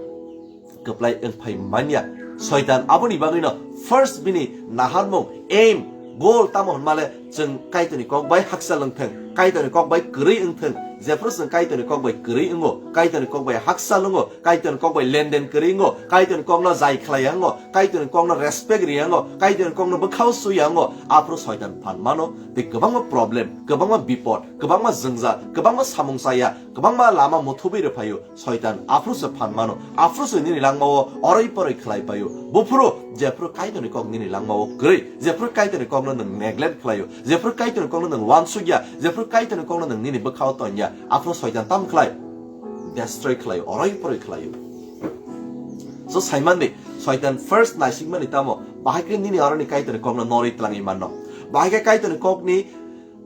kwplai wngphai manya. Soitan aboni bagwino first bini naharmung, aim, goal tamo hwnmale chwng Kaitorni kok bai hakchal wngthwng, Kaitorni kok bai kwrwi wngthwng. Jephuru chwng Kaitorni kok bai kwrwi wngo, Kaitorni kok bai hakchal wngo, Kaitorni kok bai lenden kwrwi wngo, Kaitorni kokno jai khlai wngo, Kaitorni kokno respect ri wngo, Kaitorni kokno bwkhao sui wngo, aphuru Soitan phan mano, tei kwbangma problem, kwbangma bipod, kwbangma jwngjal, kwbangma samung chaya, kwbangma lama muthubwi rwphaio. Soitan aphuru se phan mano, aphuru se nini langmao oroi poroi khlai paio. Buphuru jephuru Kaitorni kok nini langmao kwrwi, jephuru Kaitorni kokno nwng neglect khlaio, jephuru Kaitorni kokno nwng uansukya, jephuru Kaitorni kokno nwng nini bwkhao tonya, aphuru Soitan tam khlai, destroy khlaio, oroi poroi khlaio. So saimandi, Soitan first naisingmani tamo, bahai khe nini oroni Kaitorni kokno norwi tlangwi manno. Bahai khe Kaitorni kokni,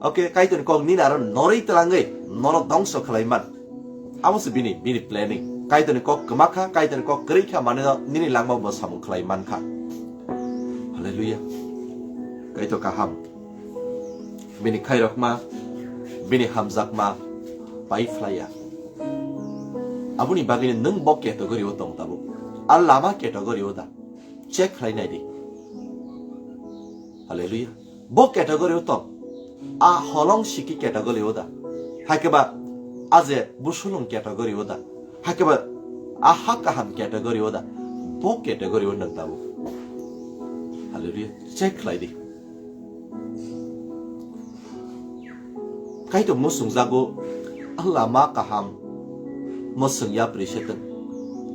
okay, Kaitorni kok nini aro norwi tlangwi nono dongso khlai man. Abo se bini, bini planning. Kaitorni kok kwma kha, Kaitorni kok kwrwi kha, mane no nini langma bo samung khlai man kha. Hallelujah. Kaitor kaham. Bini khairokma, bini hamjakma pai phlaiya. Aboni bagwino nwng bo category o tong tabuk. A lama category o da. Check khlai nai di. Hallelujah. Bo category o tong. A holong siki category o da. Hakhe ba a je busulung category o da. Hakhe ba a ha kaham category o da. Bo category o nwng tabuk. Hallelujah. Check khlai di. Kaitor mwswng jago, a lama kaham mwswng yapri se thwng,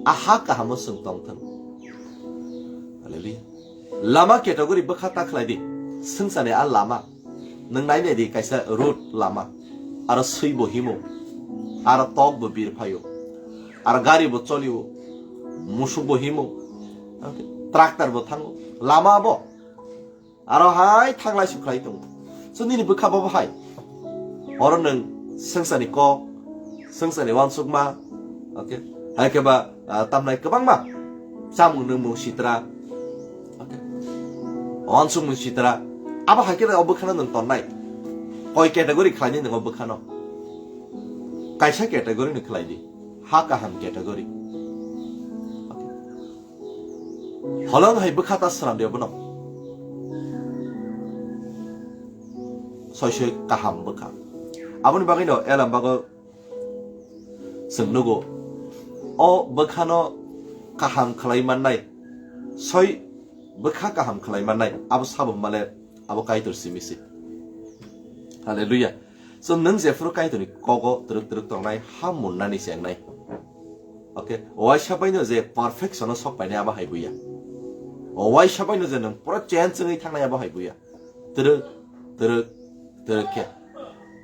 a ha kaham mwswng tong thwng. Hallelujah. Lama category bwkha ta khlai di, swngchani a lama. Nwng nai nai di kaisa road lama, aro swi bo himo, aro tok bo bir phaio, aro gari bo cholio, musuk bo himo, tractor bo thango, lama bo. Aro hai thanglai sukhlai tongo. So nini bwkha bo hai. Oro nwng swngchani kok, swngchani uansukma, okay? Hai khe ba, ah, tamnai kwbangma. Chamung nwngmung sitra. Okay. Uansukmung sitra. Abo hai khe o bwkhano nwng tonnai. Koi category khlainai nwng o bwkhano? Kaisa category ni khlai di. Ha kaham category. Okay. Holong hai bwkha ta swnam di abono. Soi soi kaham bwkha. Aboni bagwi no elam bago chwng nugo. O bwkhano kaham khlai mannai. Soi bwkha kaham khlai mannai. Abo sabo male abo Kaitor simi se. Hallelujah. So nwng jephuru Kaitorni kogo twrwk twrwk tongnai, ha munnani chengnai. Okay, o waisa baino je perfection o sok painai abo hai buya. O waisa baino je nwng pura change wngwi thangnai abo hai buya. Twrwk, twrwk, twrwk khe.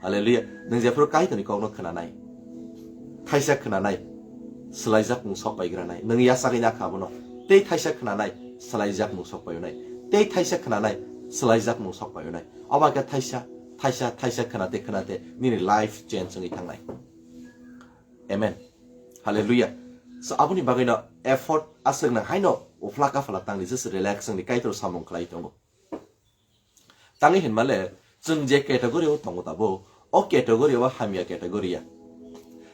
Hallelujah. Nwng jephuru Kaitorni kokno khwnanai, thaisa khwnanai, swlaijakmung sok paigranai. Nwng yasagwi nakha abono. Tei thaisa khwnanai, swlaijakmung sok paionai. Tei thaisa khwnanai, swlaijakmung sok paionai. Obo khe thaisa, thaisa, thaisa khwnate khwnate nini life change wngwi thangnai. Amen. Hallelujah. So aboni bagwino effort aswk nang haino uphla kaphla tangdi, just relax wngdi, Kaitor samung khlai tongo. Tangwi hinmale chwng je category o tongo tabuk, o category o hamya category ya.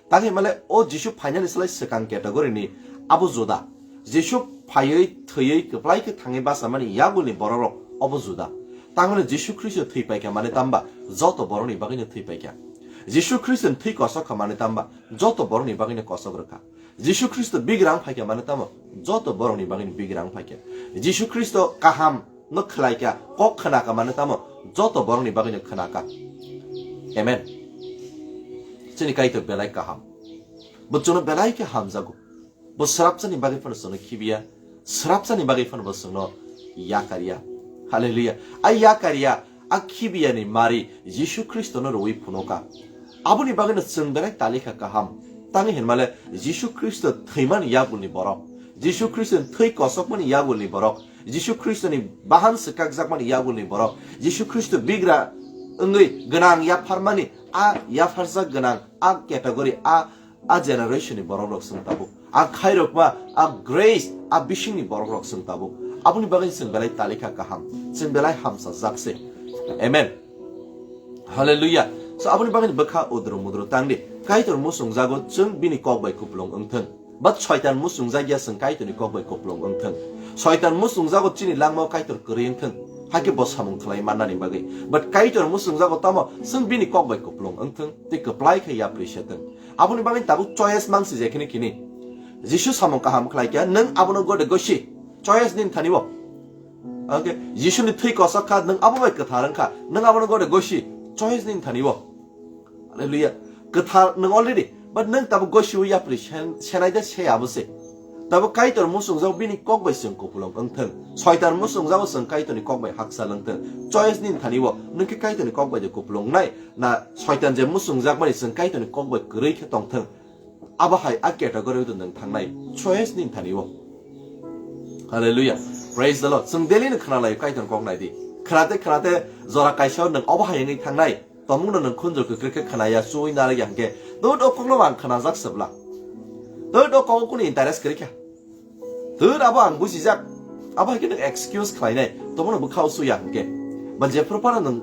Tangwi hinmale o Jisu phainani slai swkang category ni abo juda. Jisu phaiwi thwiwi kwplai khe thangwi bachamani yagulni borok rok obo juda. Tangmani Jisu Khristo thwi paikha mane tamba joto borokni bagwino thwi paikha. Jisu Khristo ni thwi kosok kha mane tamba joto borokni bagwino kosok rwkha. Jisu Khristo bigrang phaikha mane tamo joto borokni bagwino bigrang phaikha. Jisu Khristo kaham no khlaikha, kok khwnakha mane tamo joto borokni bagwino khwnakha. Amen. Chini Kaitor belai kaham. Bo chwngno belai khe hamjago. Bo swrapsani bagwi phano chwngno khibiya, swrapsani bagwi phano bo chwngno yakarya. Hallelujah. A yakarya, a khibiyani mari Jisu Khristono rwui phunoka. Aboni bagwino chwng belai talikha kaham. Tangwi hinmale Jisu Khristo thwimani yagulni borok, Jisu Khristoni thwi kosokmani yagulni borok, Jisu Khristoni bahan swkakjakmani yagulni borok, Jisu Khristo bigra wngwi gwnang yapharmani a yapharjak gwnang a category, a, a generation ni borok rok chwng tabuk. A khairokma, a grace, a bisingni borok rok chwng tabuk. Aboni bagwi chwng belai talikha kaham, chwng belai hamsajak se. Amen. Hallelujah. So aboni bagwi bwkha udro mudro tangdi. Kaitor muchungjago chwng bini kok bai kupulung wngthwng. But Soitan muchungjak ya chwng Kaitorni kok bai kupulung wngthwng. Soitan muchungjago chini langmao Kaitor kwrwi wngthwng. Hakhe bo samung khlai mannani bagwi. But Kaitor muchungjago tamo chwng bini kok bai kupulung wngthwng tei kwplai khe yapri se thwng. Aboni bagwi tabuk choice mangsi je khini khini. Jisu samung kaham khlai khe nwng abono gode gosi. Choice nini thani bo. Okay, Jisuni thwi kosok kha, nwng abo bai kwthar wng kha, nwng abono gode gosi, choice nini thani bo. Hallelujah. Kwthar nwng already, but nwng tabuk gosi wi yapri sen-, senai de se abo se. Tabuk Kaitor muchungjak bini kok bai chwng kupulung wngthwng. Soitan muchungjak chwng Kaitorni kok bai hakchal wngthwng. Choice nini thani bo, nwng khe Kaitorni kok bai de kupulung nai, na Soitan je muchungjak mani chwng Kaitorni kok bai kwrwi khe tongthwng. Abo hai a category o nwng thangnai, choice nini thani o. Hallelujah. Praise the Lord. Chwng daily no khna lai Kaitor kok nai di. Khnate khnate jora kaisa o nwng obo hai wngwi thangnai. Tomung no nwng khunju kwkrwi khe khna ya, chuwi nara ya hwnkhe. Dut o kok no ang khna jak se bla. Dut o kok o kunu interest kwrwi kha. Dut abo ang bujijak. Abo hai khe nwng excuse khlai nai. Tomung no bwkha o chuya hwnkhe. Ba jephru phano nwng,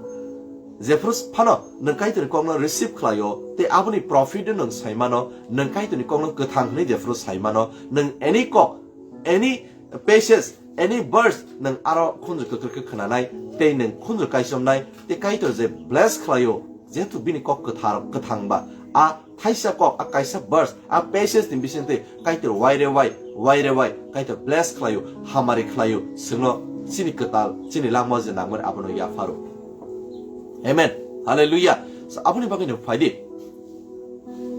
jephru phano nwng Kaitor ni kok no receive khlai o. Tei aboni profit no nwng sai mano. Nwng Kaitor ni kok no kwthang hwnwi jephru sai mano. Nwng any kok, any passage, any verse nwng aro khunju kwkrwi khe khwnanai, tei nwng khunju kaisomnai, tei Kaitor je bless khlaio, jehetu bini kok kwthar, kwthang ba, a thaisa kok, a kaisa verse, a passage ni bisingtwi Kaitor wai re wai, wai re wai, Kaitor bless khlaio, hamari khlaio, chwngno chini kwtal, chini langmao je nangmani abono yapharo. Amen. Hallelujah. So, aboni bagwi no phai di.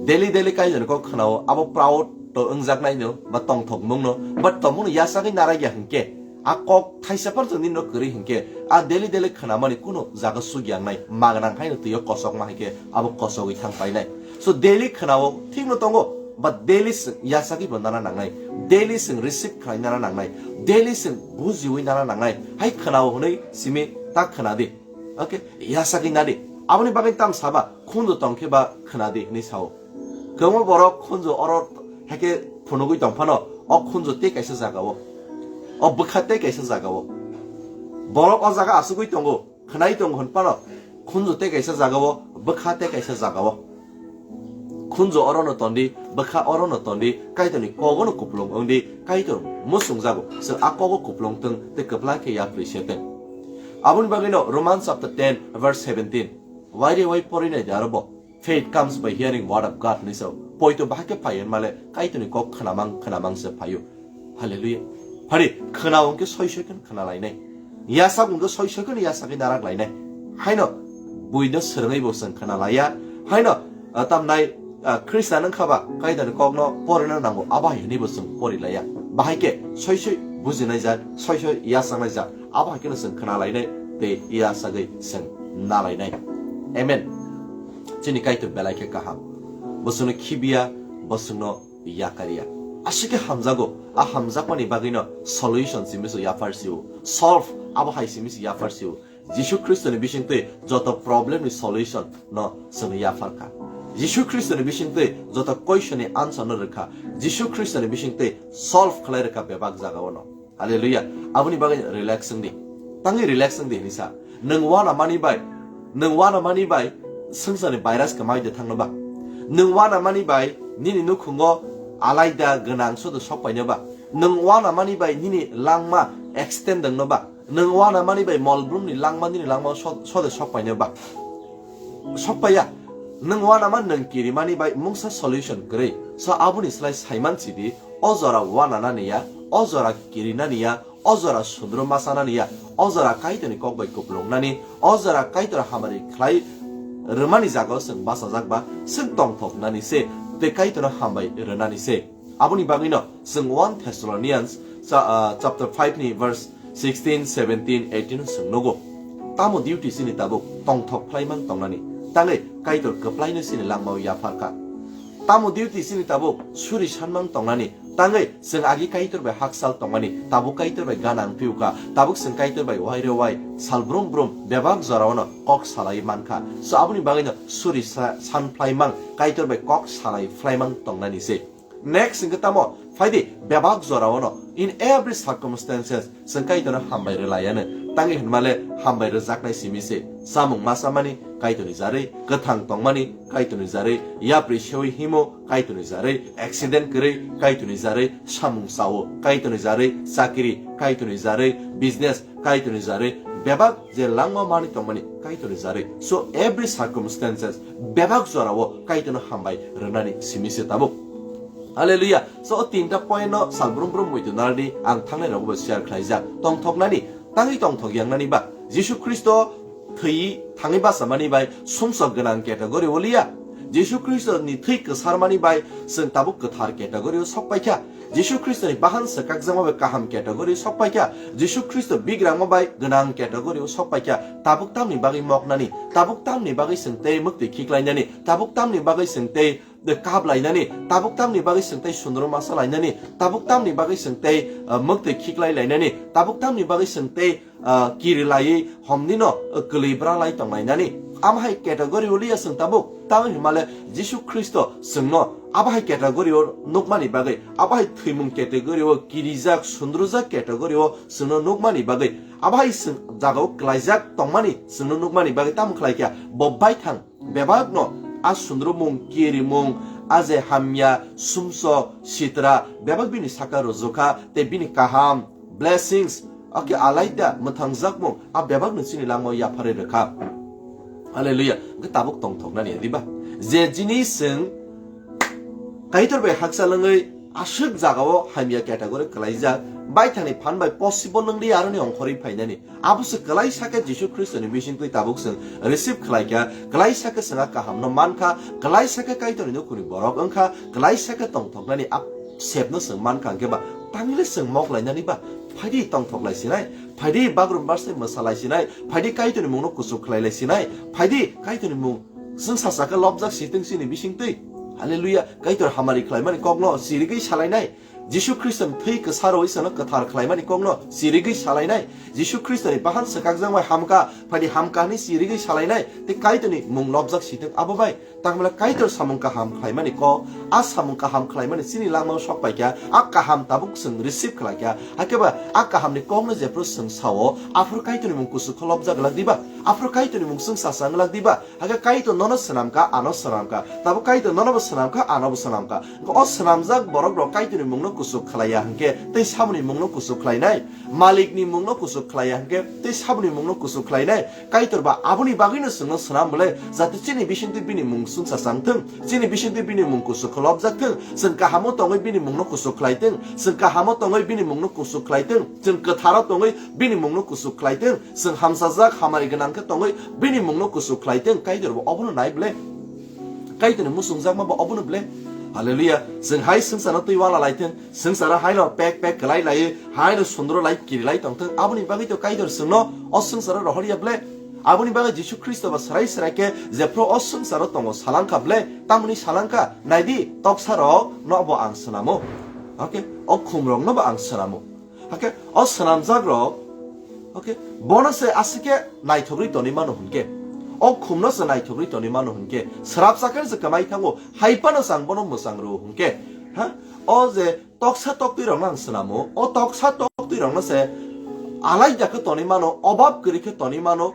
Daily, daily Kaitor ni kok khwnao, abo proud to wngjaknai no, ba tongthok mung no, but tomung no yasagwi narai ya hwnkhe, a kok thaisa phano nini no kwrwi hwnkhe, a daily, daily khwnamani kuno jaga sugyangnai, magnang haino twi o kosokma hai khe, abo kosogwi thang painai. So, daily khwnao thik no tongo, but daily chwng yasagwi bo nana nangnai, daily chwng receive khlai nana nangnai, daily chwng bujiwi nana nangnai, hai khwnao hwnwi simi ta khna di. Okay, yasagwi nadi. Aboni bagwi tam saba, khunju tongkhe ba khwnadi hwnwi sao. Kwbangma borok khunju oro haikhe phunugwi tongphano, o khunju tei kaisa jagao, o bwkha tei kaisa jagao. Borok o jaga asugwi tongo, khwnai tongo hwn phano khunju tei kaisa jagao, bwkha tei kaisa jagao. Khunju orono tondi, bwkha orono tondi, Kaitorni kogono kupulung wngdi, Kaitor muchungjago, chwng a kogo kupulung tong tei kwplai khe yapri se tong. Aboni bagwino Romans chapter ten verse seventeen, waire wai porinai de aro bo, "Faith comes by hearing word of God" hinwi sao. Poito bahai khe phai hwnmale Kaitorni kok khwnamang khwnamang se phaio. Hallelujah. Phari khwna hwnkhe soi soi khe khwna lainai. Yasak hwnkhe soi soi khe yasak khe narak lainai. Haino buino swrwngwi bo chwng khwna laiya. Haino, ah, tamnai, ah, Khristan wngkha ba Kaitorni kokno porina nango, abo hai hwnwi bo chwng pori laiya. Bahai khe soi soi bujinai jak, soi soi yasaknai jak. Abo hai kheno chwng khwna lainai tei yasagwi chwng na lainai. Amen. Chini Kaitor belai khe kaham. Bo chwngno khibiya, bo chwngno yakarya. Aswk khe hamjago, a hamjakmani bagwino solution simi se yapar sio, solve abo hai simi se yapar sio. Jisu Khristoni bisingtwi joto problem ni solution no chwng yapar kha. Jisu Khristoni bisingtwi joto question ni answer no rwkha. Jisu Khristoni bisingtwi solve khlai rwkha bebak jagao no. Hallelujah. Aboni bagwi relax wngdi. Tangwi relax wngdi hinwi sa. Nwng uanamani bai, nwng uanamani bai swngcharni virus kwmai de thangno ba? Nwng uanamani bai nini nukhungo alaida gwnang sodo sok paino ba? Nwng uanamani bai nini langma extend wngno ba? Nwng uanamani bai molbrumni langma nini langma so-, sodo sok paino ba? Sok paiya. Nwng uanama nwng kirimani bai mungsa solution kwrwi. So aboni slai saiman sidi, o jora uananani ya, o jora kirinani ya, o jora sundro masanani ya, o jora Kaitorni kok bai kupulungnani, o jora Kaitor hamari khlai rwmani jagao chwng bachajak ba, chwng tongthoknani se, tei Kaitorno hambai rwnani se. Aboni bagwino chwng one Thessalonians cha-, ah, chapter five ni verse sixteen, seventeen, eighteen o chwng nugo. Tamo duty chini tabuk tongthok phlaimang tongnani, tangwi Kaitor kwplaino chini langmao yapharkha. Tamo duty chini tabuk suri sanmang tongnani, tangwi chwng agi Kaitor bai hakchal tongmani, tabuk Kaitor bai gana wngphiukha, tabuk chwng Kaitor bai waire wai sal brum brum bebak joraono kok salai mankha. So aboni bagwino suri sa-, san phlaimang, Kaitor bai kok salai phlaimang tongnani se. Next hwnkhe tamo phaidi bebak joraono, in every circumstances, chwng Kaitorno hambai rwlaiano. Tangwi hwnmale hambai rwjaknai simi se. Chamung ma chamani Kaitorni jarwi, kwthang tongmani Kaitorni jarwi, yapri sewi himo Kaitorni jarwi, accident kwrwi Kaitorni jarwi, chamung chao Kaitorni jarwi, chakiri Kaitorni jarwi, business Kaitorni jarwi, bebak je langma mani tongmani Kaitorni jarwi. So every circumstances, bebak jorao Kaitorno hambai rwnani simi se tabuk. Hallelujah. So o tinta point no sal brum brum muitu nardi ang thangnai rogo bo share khlaijak. Tongthoknani, tangwi tongthok yangnani ba. Jisu Khristo thwi thangwi bachamani bai sumsok gwnang category o liya. Jisu Khristo ni thwi kwsarmani bai chwng tabuk kwthar category o sok paikha. Jisu Khristo ni bahan swkakjakma bai kaham category o sok paikha. Jisu Khristo bigrangma bai gwnang category o sok paikha. Tabuk tamni bagwi moknani, tabuk tamni bagwi chwng tei mwktwi khiklainani, tabuk tamni bagwi chwng tei de kap lainani, tabuk tamni bagwi chwng tei sundro masa lainani, tabuk tamni bagwi chwng tei, ah, mwktwi khiklai lainani, tabuk tamni bagwi chwng tei, ah, kiri laiwi homnino, ah, kwlwi bra lai tong lainani. Am hai category o liya chwng tabuk, tamo himale Jisu Khristo chwngno abo hai category o nukmani bagwi, abo hai thwimung category o kirijak, sundrujak category o chwngno nukmani bagwi, abo hai chwng jagao kwlaijak tongmani chwngno nukmani bagwi tamo khlaikha, bo baithang. Bebakno a sundrumung, kirimung, a je hamya, sumsok, sitra, bebak bini saka rwjukha, tei bini kaham, blessings, ake alaida mwthangjakmung, a bebakno chini langmao yapharwi rwkha. Hallelujah. Hwnkhe tabuk tongthoknani, diba? Je jinis chwng Kaitor bai hakchal wngwi aswk jagao hamya category kwlaijak, baithangni phan bai possible wngdi aroni ongkhorwi phainani. Abo se kwlaisa khe Jisu Khristoni bisingtwi tabuk chwng receive khlai kha, kwlaisa khe chwng a kahamno man kha, kwlaisa khe Kaitorni nukhungni borok wng kha, kwlaisa khe tongthoknani a sepno chwng man kha, hwnkhe ba tangwi le chwng mok lainani ba? Phaidi tongthok lai sinai, phaidi bagrum barse mwsa lai sinai, phaidi Kaitorni mungno kuchuk khlai lai sinai, phaidi Kaitorni mung chwng sacha khe lobjak si tong chini bisingtwi. Hallelujah. Kaitor hamari khlaimani kokno chirigwi salainai. Jisu Khristo ni thwi kwsaro isano kwthar khlaimani kokno chirigwi salainai. Jisu Khristo ni bahan swkakjak bai hamka, phadi hamka hwnwi chirigwi salainai. Tei Kaitor ni mung lobjak sitwng abo bai. Tangmala Kaitor samung kaham khlaimani kok, a samung kaham khlaimani chini langmao sok paikha, a kaham tabuk chwng receive khlaikha. Hakhe ba a kaham ni kokno jephru chwng sao, aphuru Kaitor ni mung kuchuk khe lobjak glak diba? Aphuru Kaitor ni mung chwng chachang glak diba? Hakhe Kaitor nono swnamkha, ano swnamkha. Tabuk Kaitor nono bo swnamkha, ano bo swnamkha. O swnamjak borok rok Kaitor ni mungno kuchuk khlaiya hwnkhe tei saboni mungno kuchuk khlainai. Malik ni mungno kuchuk khlaiya hwnkhe tei saboni mungno kuchuk khlainai. Kaitor ba aboni bagwino chwngno swnam bole, jate chini bisingtwi bini mung chwngsa chang thung, chini bisingtwi bini mung kuchuk khlobjak thung, chwng kahamo tongwi bini mungno kuchuk khlai thung, chwng kahamo tongwi bini mungno kuchuk khlai thung, chwng kwtharo tongwi bini mungno kuchuk khlai thung, chwng hamsajak hamari gwnang khe tongwi bini mungno kuchuk khlai thung. Kaitor bo obono nai bole? Kaitorni muchungjakma bo obono bole? Hallelujah. Chwng hai swngcharno twi wana lai thung, swngcharo haino pek pek kwlai lai, haino sundro lai kiri lai tong thung. Aboni bagwi to Kaitor chwngno o swngcharo rohor ya bole? Aboni bagwi Jisu Khristo ba swrai swrai khe jephru o swngcharo tongo salang kha bole? Tamoni salang kha, nai di, toksa rok no bo ang swnamo. Okay? O khum rok no bo ang swnamo. Hakhe o swnamjak rok, okay, bono se aswk khe naithogwi toni mano hwnkhe, o khumno se naithogwi toni mano hwnkhe, swrapsa khe se kwmai thango, hai phano chwng bono mwchang rwo hwnkhe, ha? O je toksa toktwi rokno ang swnamo, o toksa toktwi rokno se alaida khe toni mano, obab kwrwi khe toni mano,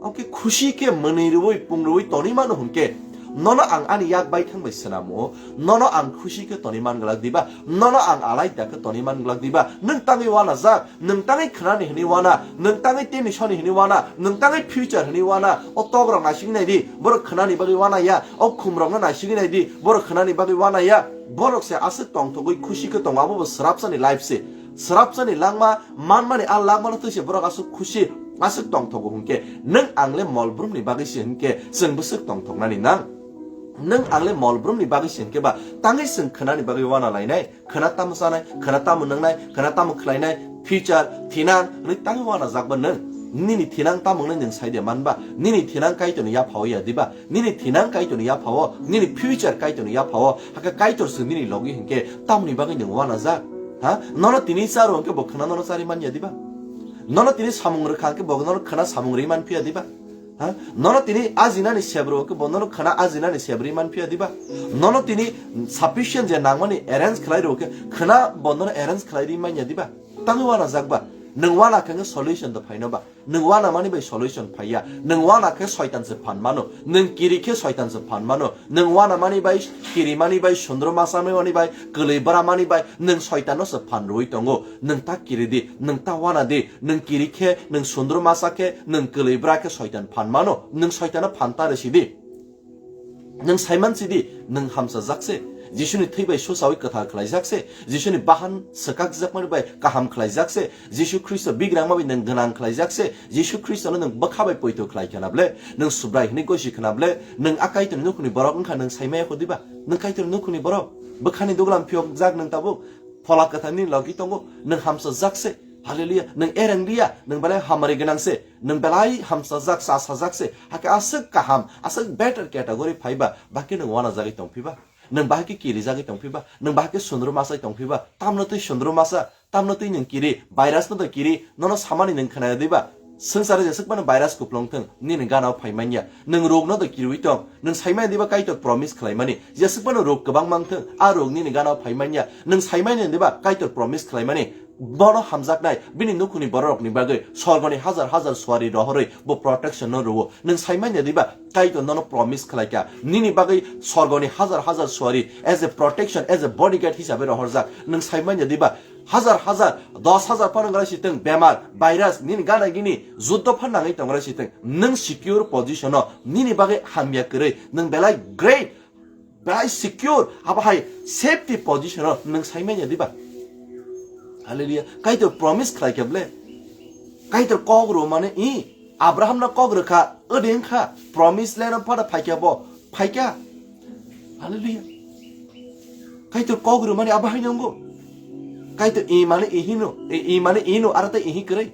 okay, khusi khe mwnwi rwui, pung rwui toni mano hwnkhe, nono ang ani yak baithang bai swnamo, nono ang khusi khe toni man glak diba? Nono ang alaida khe toni man glak diba? Nwng tangwi wanajak, nwng tangwi khwnani hwnwi wana, nwng tangwi tension ni hwnwi wana, nwng tangwi future hwnwi wana, o tok rok naisingwi nai di, borok khwnani bagwi wana ya, o khum rokno naisingwi nai di, borok khwnani bagwi wana ya, borok se aswk tongthogwi khusi khe tongo, abo bo swrapsani life se, swrapsani langma, manmani a langmano twi se borok aswk khusi, aswk tongthogo hwnkhe, nwng ang le mol brumni bagwi se hwnkhe, chwng bwswk tongthoknani nang? Nwng ang le mol brumni bagwi se hwnkhe ba, tangwi chwng khwnani bagwi wana lainai, khwna tamo chanai, khwna tamo nwngnai, khwna tamo khlainai, future, thinang, hwnwi tangwi wanajak ba nwng? Nini thinang tamo wngnai nwng sai de man ba? Nini thinang Kaitorni yaphao ya diba? Nini thinang Kaitorni yaphao, nini future Kaitorni yaphao, hakhe Kaitor se nini logi hwnkhe tamoni bagwi nwng wanajak? Ha? Nono tini charo hwnkhe bo khwna nono chari man ya diba? Nono tini samung rwkha hwnkhe bo nono khwna samung rwi man phiya diba? Ha? Nono tini ajinani sebro hwnkhe bo nono khwna ajinani sebrwi man phiya diba? Nono tini sufficient je nangmani arrange khlai rw hwnkhe khwna bo nono arrange khlai rwi man ya diba? Tangwi wanajak ba? Nwng wana khe solution da phaino ba? Nwng wana mani bai solution phaiya. Nwng wana khe soitan se phan mano. Nwng kiri khe soitan se phan mano. Nwng wana mani bai, kiri mani bai, sundro masa mani bai, kwlwi bra mani bai, nwng soitan no se phan rwui tongo. Nwng ta kiri di, nwng ta wana di, nwng kiri khe, nwng sundro masa khe, nwng kwlwi bra khe soitan phan mano. Nwng soitan no phan ta rwsi di. Nwng saiman sidi, nwng hamsajak se. Jisuni thwi bai susaui kwthar khlaijak se. Jisuni bahan swkakjakmani bai kaham khlaijak se. Jisu Khristo bigrangma bai nwng gwnang khlaijak se. Jisu Khristono nwng bwkha bai poito khlai khna ble, nwng Subrai hwnwi gosi khna ble, nwng a Kaitorni nukhungni borok wngkha, nwng saimaya kho diba? Nwng Kaitorni nukhungni borok, bwkhani duglam phiyokjak nwng tabuk. Phola kwtharni logi tongo, nwng hamsajak se. Hallelujah. Nwng ereng liya, nwng belai hamari gwnang se. Nwng belai hamsajak, chasajak se. Hakhe aswk kaham, aswk better category phaiba, bahai khe nwng wanajagwi tongphiba? Nwng bahai khe kirijagwi tongphiba? Nwng bahai khe sundru masai tongphiba? Tamno twi sundru masa, tamno twi nwng kiri, virus no twi kiri, nono samani nwng khnaya diba? Swngcharo jeswk phano virus kuplung thung, nini gana o phai manya. Nwng rog no twi kiriwi tong, nwng sai manya diba Kaitor promise khlai mani, jeswk phano rog kwbang mang thung, a rog nini gana o phai manya. Nwng sai manya diba Kaitor promise khlai mani, bono hamjaknai, bini nukhungni bororokni bagwi sorgoni hajar hajar suari rohorwi bo protection no rwo. Nwng sai manya diba Kaitor nono promise khlai kha, nini bagwi sorgoni hajar hajar suari as a protection, as a bodyguard hisabe rohorjak? Nwng sai manya diba hajar hajar, dos hajar phano wngla si thung bemar, virus, nini gana gini juddo phan nangwi tongla si thung, nwng secure position o, nini bagwi hamya kwrwi, nwng belai great, belai secure, abo hai safety position o nwng sai manya diba? Hallelujah. Kaitor promise khlai kha ble? Kaitor kok rw mane i Abraham no kok rwkha, odi wngkha, promise land o pada phaikha bo, phaikha. Hallelujah. Kaitor kok rw mani abo hai nongo. Kaitor i mane i hino, i, i mane i no, aro tei i hi kwrwi.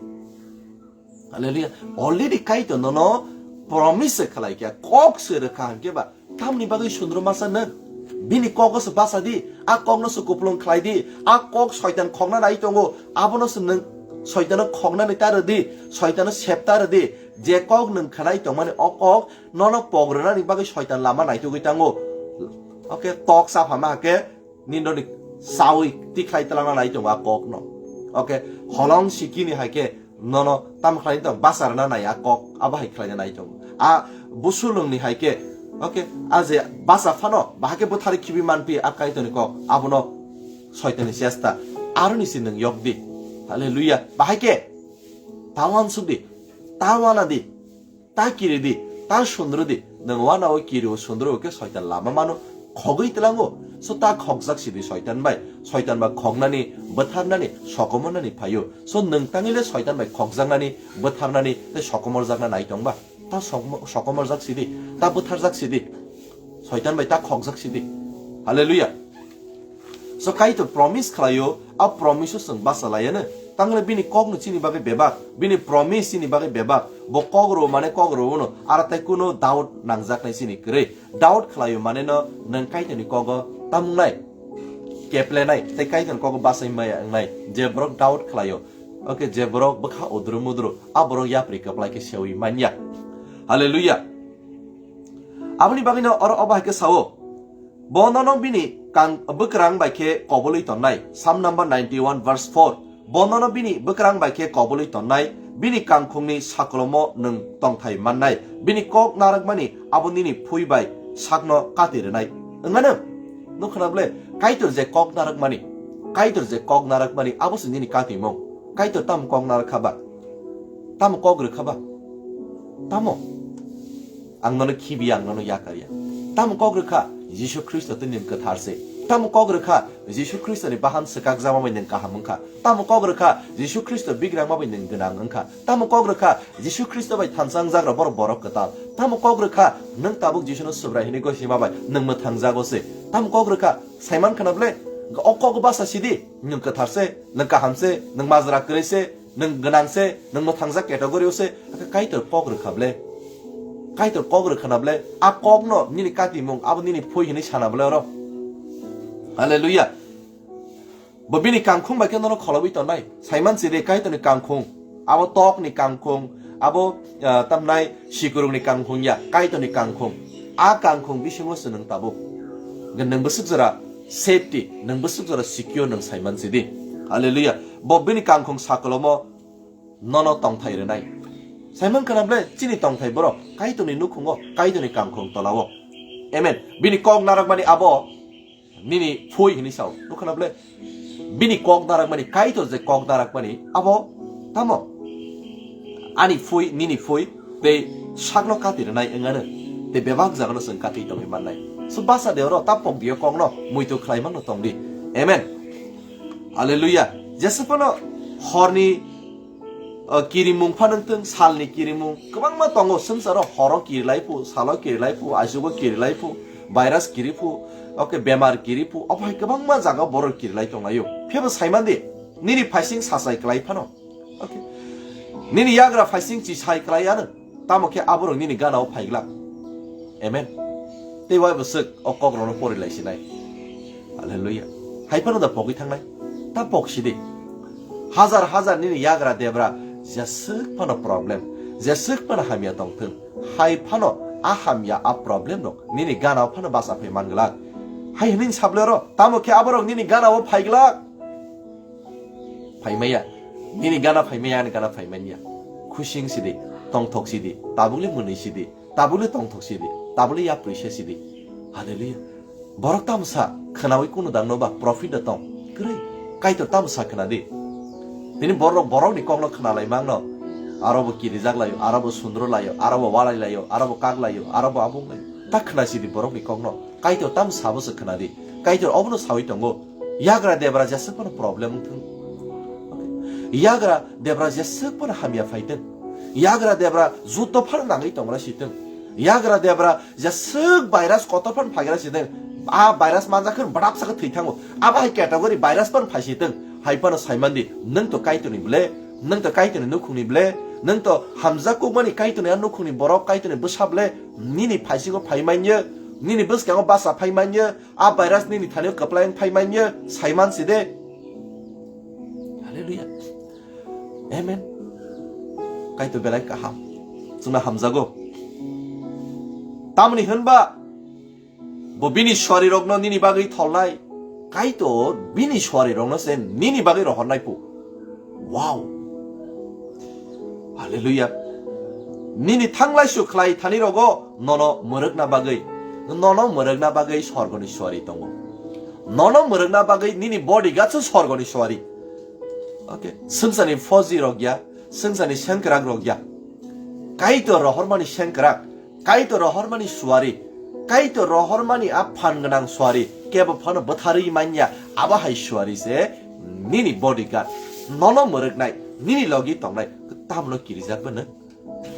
Hallelujah. Already Kaitor nono promise se khlai kha, kok se rwkha hwnkhe ba, tamni bagwi sundru masa nwng? Bini kogo se basa di, a kokno se kupulung khlai di, a kok soitan khokna nai tongo, abono se nwng soitano khoknani ta rw di, soitano sep ta rw di, je kok nwng khnai tongmani o kok nono pok rwnani bagwi soitan lama naitugwi tango. Oke, tok saphama hake nini chawi tikhlai twlangna nai tongo a kokno. Oke, holong sikini hai khe nono tam khlai tong basa rwna nai a kok, abo hai khlaina nai tongo. A busulungni hai khe, oke, a je basa phano bahai khe bwthari khibi manpi a Kaitorni kok, abono soitanni chesta. Aroni si nwng yok di. Hallelujah. Bahai khe ta wansuk di, ta wana di, ta kiri di, ta sundru di. Nwng wana o kiri o sundru o khe soitan lama mano khogwi tlango. So ta khokjak sidi soitan bai. Soitan ba khoknani, bwtharnani, sokomornani phaio. So nwng tangile soitan bai khokjaknani, bwtharnani tei sokomorjakna nai tongba. Ta sokmo-, sokomorjak sidi, ta bwtharjak sidi. Soitan bai ta khokjak sidi. Hallelujah. So Kaitor promise khlaio, a promise o chwng basa laiya no. Tangle bini kok no chini bagwi bebak, bini promise chini bagwi bebak. Bo kok rw mane kok rw no, aro tai kuno doubt nangjak nai chini kwrwi. Doubt khlaio mane no nwng Kaitor ni kogo tamung nai, keple nai, tei Kaitor ni kogo basai maya wngnai. Je borok doubt khlaio, oke, je borok bwkha udru mudru, a borok yapri kwplai khe sewi manya. Hallelujah. Aboni bagwi no oro obo hai khe sao, bo nono bini kang-, bwkrang bai khe kobului tonnai. Psalm number ninety-one verse four. Bo nono bini bwkrang bai khe kobului tonnai, bini kangkhungni sakolomo nwng tongthai mannai, bini kok narwkmani abo nini phui bai sakno kati rwnai. Wngmano? Nukha na ble, Kaitor je kok narwkmani, Kaitor je kok narwkmani abo se nini katimung. Kaitor tamo kok narwkha ba? Tamo kok rwkha ba? Tamo? Ang nono khibiya, ang nono yakarya. Tamo kok rwkha? Jisu Khristo tei nwng kwthar se. Tamo kok rwkha? Jisu Khristo ni bahan swkakjakma bai nwng kaham wngkha. Tamo kok rwkha? Jisu Khristo bigrangma bai nwng gwnang wngkha. Tamo kok rwkha? Jisu Khristo bai thansangjak rok borok, borok kwtal. Tamo kok rwkha? Nwng tabuk Jisu no Subrai hwnwi gosima bai nwng mwthangjago se. Tamo kok rwkha? Saiman khna ble? O kok basa sidi, nwng kwthar se, nwng kaham se, nwng majra kwrwi se, nwng gwnang se, nwng mwthangjak category o se, hakhe Kaitor kok rwkha ble? Kaitor kok rwkha na ble? A kok no nini katimung, abo nini phui hwnwi sana ble oro? Hallelujah. Bo bini kangkhung bai khe nono kholobwi tongnai. Saiman si de Kaitor ni kangkhung, abo tok ni kangkhung, abo, ah, tamnai sikurung ni kangkhung ya, Kaitor ni kangkhung. A kangkhung bisingo se nwng tabuk. Nwng bwswk jora safety, nwng bwswk jora secure nwng saiman si di. Hallelujah. Bo bini kangkhung sakolomo nono tongthai rwnai. Saiman khna ble chini tongthai borok Kaitorni nukhungo, Kaitorni kangkhung tolao. Amen. Bini kok narwkmani abo nini phui hwnwi sao. Nukhana ble? Bini kok narwkmani, Kaitor je kok narwkmani abo tamo? Ani phui, nini phui, tei sakno kati rwnai wngano, tei bebak jagano chwng kati tongwi mannai. So basa de oro ta pok dio kokno muitu khlai mano tong di. Amen. Hallelujah. Jesa phano horni, o, kirimung phano wngthung, salni kirimung kwbangma tongo swngcharo, horo kirilai phu, salo kirilai phu, aisugo kirilai phu, virus kiri phu, oke, bemar kiri phu, obo hai kwbangma jaga borok kirilai tonglaio. Phebo saiman di, nini phaising sachai klai phano. Oke. Nini yagra phaising chisai klai ano. Tamo khe aborok nini gana o phaiglak. Amen. Tei wai bwswk o kok rokno pori lai sinai. Hallelujah. Hai phano da pogwi thangnai. Ta pok sidi. Hajar hajar nini yagra debra jeswk phano problem, jeswk phano hamya tongthung. Hai phano a hamya a problem rok nini gana o phano basa phai manglak. Hai hwnwi sable ro, tamo khe aborok nini gana o phaiglak. Phaimaya. Nini gana phaimaya, ani gana phaimanya. Khusing sidi, tongthok sidi, tabukli mwnwi sidi, tabukli tongthok sidi, tabukli yapri se sidi. Hallelujah. Borok tamo sa khwnawi kunu dangno ba profit da tong. Kwrwi. Kaitor tamo sa khwna di. Tini borok borokni kokno khwna lai mangno. Aro bo kirijak laio, aro bo sundro laio, aro bo walai laio, aro bo kak laio, aro bo abung laio. Ta khwna sidi borokni kokno. Kaitor tamo sabo se khwna di. Kaitor obono sawi tongo. Yagra debra jeswk phano problem wngthung. Yagra debra jeswk phano hamya phaithung. Yagra debra juto phano nangwi tongra sithung. Yagra debra jeswk virus kotor phano phagra sithung. A virus manjak khe bwdap sakhe thwi thango. Abo hai category virus phano phai sithung. Hai phano saimandi, nwng to Kaitorni ble, nwng to Kaitorni nukhungni ble, nwng to hamjak kukmani Kaitorni a nukhungni borok, Kaitorni bwsa ble, nini phaisingo phai manya, Nini bwskango basa phai manya, a virus nini thani kwplai wng phai manya, saiman si de. Hallelujah. Amen. Kaitor belai kaham. Chwngno hamjago. Tamni hwnba bo bini suarirokno nini bagwi tholnai. Kaitor bini suarirokno se nini bagwi rohornai pu. Wow. Hallelujah. Nini thanglai su khlai thani rogo nono mwrwkna bagwi. Nono mwrwkna bagwi sorgoni suari tongo. Nono mwrwkna bagwi nini bodyguard se sorgoni suari. Okay. Swngcharni fauji rok ya, swngcharni sengkrak rok ya. Kaitor rohormani sengkrak, Kaitor rohormani suari, Kaitor rohormani a phan gwnang suari, kebo phano bwtharwi manya, abo hai suari se nini bodyguard, nono mwrwknai, nini logi tongnai, tamno kirijak bwno.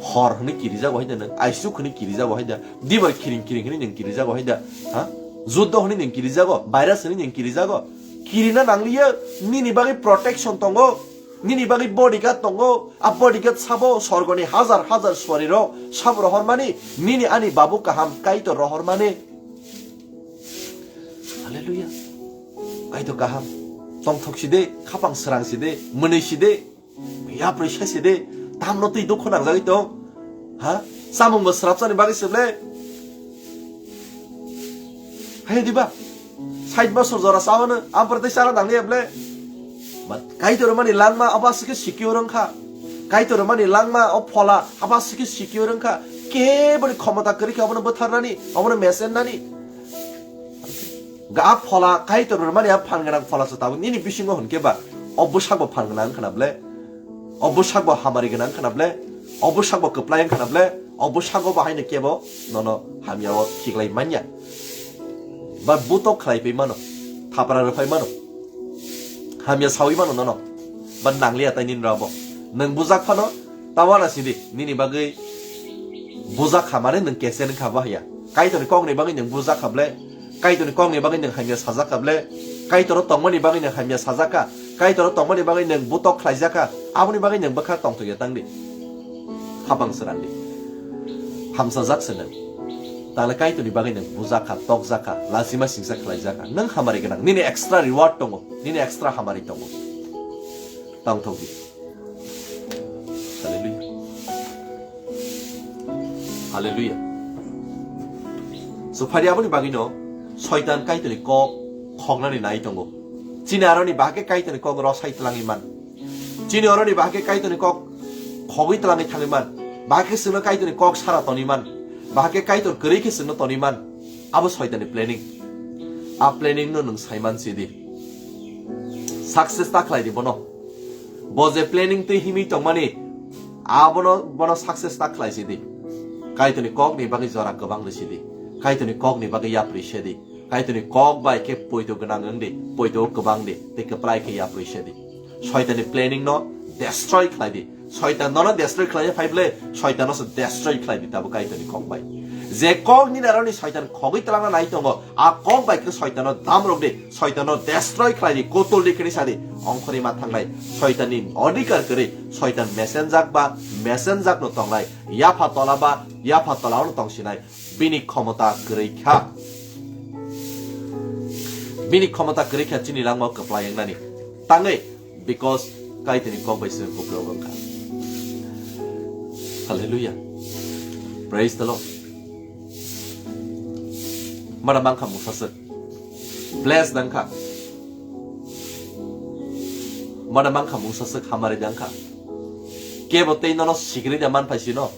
Hor hwnwi kirijago hai da nwng, aisuk hwnwi kirijago hai da, dibar kiring kiring hwnwi nwng kirijago hai da, ha? Juddo hwnwi nwng kirijago, virus hwnwi nwng kirijago. Kirina nangliya, nini bagwi protection tongo, nini bagwi bodyguard tongo, a bodyguard sabo sorgoni hajar hajar suarirok sabo rohormani, nini ani babu kaham Kaitor rohormani. Hallelujah. Kaitor kaham. Tongthok si de, khapang srang si de, mwnwi si de. Yapri sese de, tamno twi dukhu nangjagwi tong. Ha? Samung bo srapsani bagwi se ble. Hai diba? Sait bosor jora sawano, ampar tei sara nangliya ble. But Kaitor mani langma abo aswk khe secure wngkha. Kaitor mani langma o phola abo aswk khe secure wngkha. Keboni khomota kwrwi khe obono bwtharnani, obono mesennani. Ga a phola Kaitor mani a phan gwnang phola se tabuk nini bisingo hwn khe ba o bwsak bo phan gwnang wngkha na ble, o bwsak bo hamari gwnang wngkha na ble, o bwsak bo kwplai wngkha na ble, o bwsak bo bahai no kebo nono hamya o khiklai manya. Ba butok khlai pai mano, thapra rw pai mano, hamya sawi mano nono, ba nangliya tai nini rabo. Nwng bujak phano tawana sidi nini bagwi bujak kha mane nwng kesen wngkha bahaya. Kaitorni kokni bagwi nwng bujak kha ble, Kaitorni kokni bagwi nwng hamya sajak kha ble, Kaitoro tongmani bagwi nwng hamya sajak kha, Kaitoro tongmani bagwi nwng butok khlaijak kha, aboni bagwi nwng bwkha tongthokya tangdi. Khapang srangdi. Hamsajak se nwng. Tale Kaitorni bagwi nwng bujak kha, tokjak kha, lachima singsa khlaijak kha. Nwng hamari gwnang, nini extra reward tongo, nini extra hamari tongo. Tongthokdi. Hallelujah. Hallelujah. So, phari aboni bagwino Soitan Kaitorni kok khoknani nai tongo. Chini aroni bahai khe Kaitorni kok rosai tlangwi man. Chini aroni bahai khe Kaitorni kok khogwi tlangwi thangwi man. Bahai khe chwngno Kaitorni kok sara tonwi man. Bahai khe Kaitor kwrwi khe chwngno tonwi man. Abo Soitanni planning. A planning no nwng saiman sidi. Success ta khlai di bono. Bo je planning twi himwi tongmani, abono bono success ta khlai sidi. Kaitorni kokni bagwi jora kwbang rw sidi. Kaitorni kokni bagwi yapri sedi. Kaitorni kok bai khe poito gwnang wng di, poito kwbang di, tei kwplai khe yapri sedi. Soitanni planning no destroy khlai di. Soitan nono destroy khlaina phai ble, Soitan no se destroy khlai di tabuk Kaitorni kok bai. Je kok nini aroni Soitan khogwi twlangna nai tongo, a kok bai khe Soitan no damrok di, Soitan no destroy khlai di, kotol di khini sa di, ongkhorwi ma thangnai. Soitan ni odhikar kwrwi, Soitan mesenjak ba, mesenjak no tongnai, yapha tola ba, yapha tola no tongsinai, bini khomota kwrwi kha. Bini khomota kwrwi kha chini langmao kwplai wngnani. Tangwi, because Kaitorni kok bai se buphuru wngkha. Hallelujah. Praise the Lord. Mada mankha mungsa swk. Bless dangkha. Mada mankha mungsa swk hamari dangkha. Kebo tei nono sikri da man phai sino.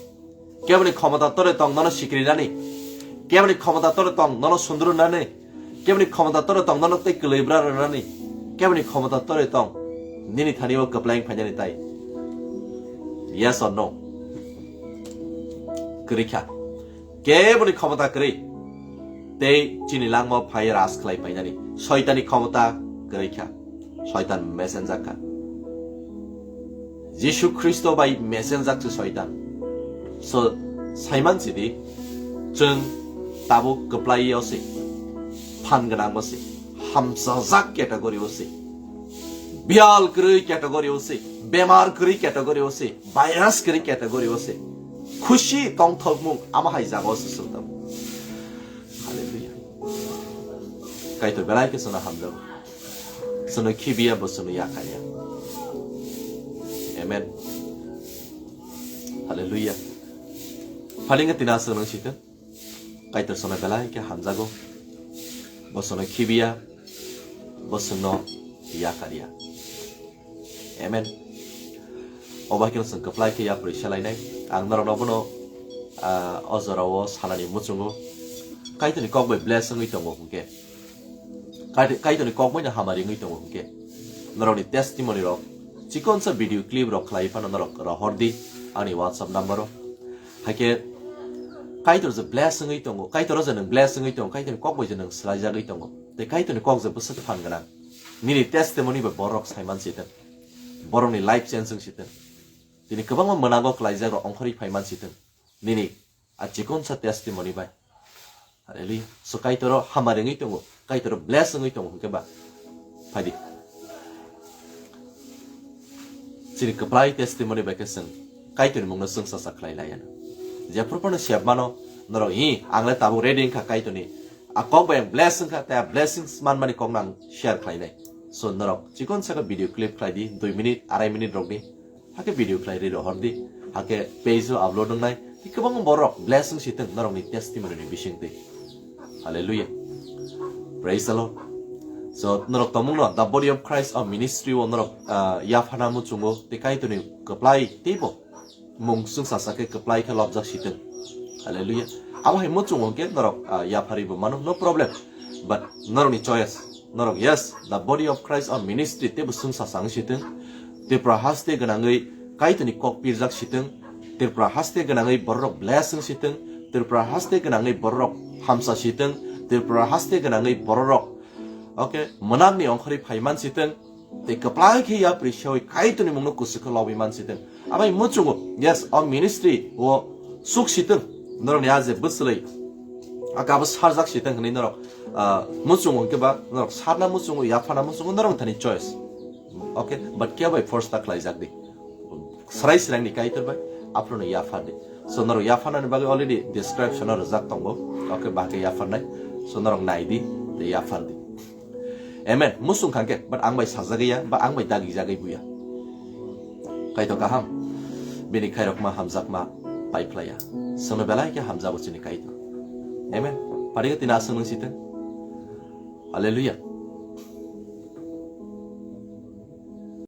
Keboni khomota tore tong nono sikrinani? Keboni khomota tore tong nono sundrunani? Keboni khomota tore tong nono tei kwlwibra rwnani? Keboni khomota tore tong nini thani o kwplai wng phainani tai? Yes or no? Kwrwi kha. Keboni khomota kwrwi tei chini langmao phai ras khlai phainani. Soitani khomota kwrwi kha. Soitan mesenjak kha. Jisu Khristo bai mesenjak se Soitan. So, saiman sidi, chwng tabuk kwplai o se, phan gwnang o se, hamsajak category o se, biyal kwrwi category o se, bemar kwrwi category o se, virus kwrwi category o se, khusi tongthokmung ama hai jaga o se chwng tabuk. Hallelujah. Kaitor belai khe chwngno hamjago. Chwngno khibiya, bo chwngno yakarya. Amen. Hallelujah. Phailingkhe tini aswk nung sitwng. Kaitor chwngno belai khe hamjago. Bo chwngno khibiya, bo chwngno yakarya. Amen. Obo hai kheno chwng kwplai khe yapri selainai. Ang norokno bono, ah, o jorao sanani muchungo. Kaitorni kok bai bless wngwi tongo hwnkhe. Kaitor-, Kaitorni kok bai no hamari wngwi tongo hwnkhe. Norokni testimony rok, chikonsa video clip rok khlai phano norok rohor di ani WhatsApp number o. Haikhe Kaitor je bless wngwi tongo, Kaitor je nwng bless wngwi tongo, Kaitorni kok bai je nwng swlaijagwi tongo. Tei Kaitorni kok je bwswk phan gwnang. Nini testimony bai borok saiman sitwng. Borokni life change wng sitwng. Tini kwbangma mwnango kwlaijak rok ongkhorwi phaiman sitwng. Nini a chikonsa testimony bai. Hallelujah. So Kaitoro hamari wngwi tongo. Kaitoro bless wngwi tongo hwnkhe ba. Phaidi. Chini kwplai testimony bai khe chwng Kaitorni mungno chwng sasak khlai laiya. Jephru phano sep mano, norok hi, ang le tabuk ready wngkha Kaitorni. A kok bai ang bless wngkha, tei a blessings manmani kokno ang share khlainai. So norok chikon saka video clip khlai di, dui minute, arai minute rokni. Hakhe video khlai ri rohor di. Hakhe page o upload wngnai. Tei kwbangma borok bless wng sitwng norokni testimony ni bisingtwi. Hallelujah. Praise the Lord. So norok tongmungno The Body of Christ of Ministry o norok, ah, yaphana muchungo tei Kaitorni kwplai teibo mung chwng sasak khe kwplai khe lobjak sitwng. Hallelujah. Abo hai muchungo hwnkhe norok, ah, yapharibo mano, no problem. But norokni choice. Norok, yes, The Body of Christ or Ministry teibo chwng sasak wng sitwng. Tripura haste gwnangwi Kaitorni kok pirjak sitwng. Tripura haste gwnangwi bororok bless wng sitwng. Tripura haste gwnangwi bororok hamsa sitwng. Tripura haste gwnangwi bororok, okay, mwnakni ongkhorwi phaiman sitwng. Tei kwplai khe yapri sewi Kaitorni mungno kuchuk khe lobwi man sitwng. Abai muchungo, yes, o ministry o suk sitwng. Norokni a je bwswlwi a kabo sarjak sitwng hwnwi norok, ah, muchungo hwnkhe ba norok sarna muchungo, yaphana muchungo, norok thani choice. Okay, but kebo bai force ta khlaijak di. Srai srangni Kaitor bai aphuru no yaphar di. So norok yapharnani bagwi already description o rwjak tongo. Okay, bahai khe yapharnai. So norok nai di, tei yaphar di. Amen. Muchung kha khe, but ang bai sajagwi ya, ba ang bai dagijagwi buya. Kaitor kaham. Bini khairokma hamjakma paiphlaiya. Chwngno belai khe hamjago chini Kaitor. Amen. Pari khe tini aswk nung sitwng. Hallelujah.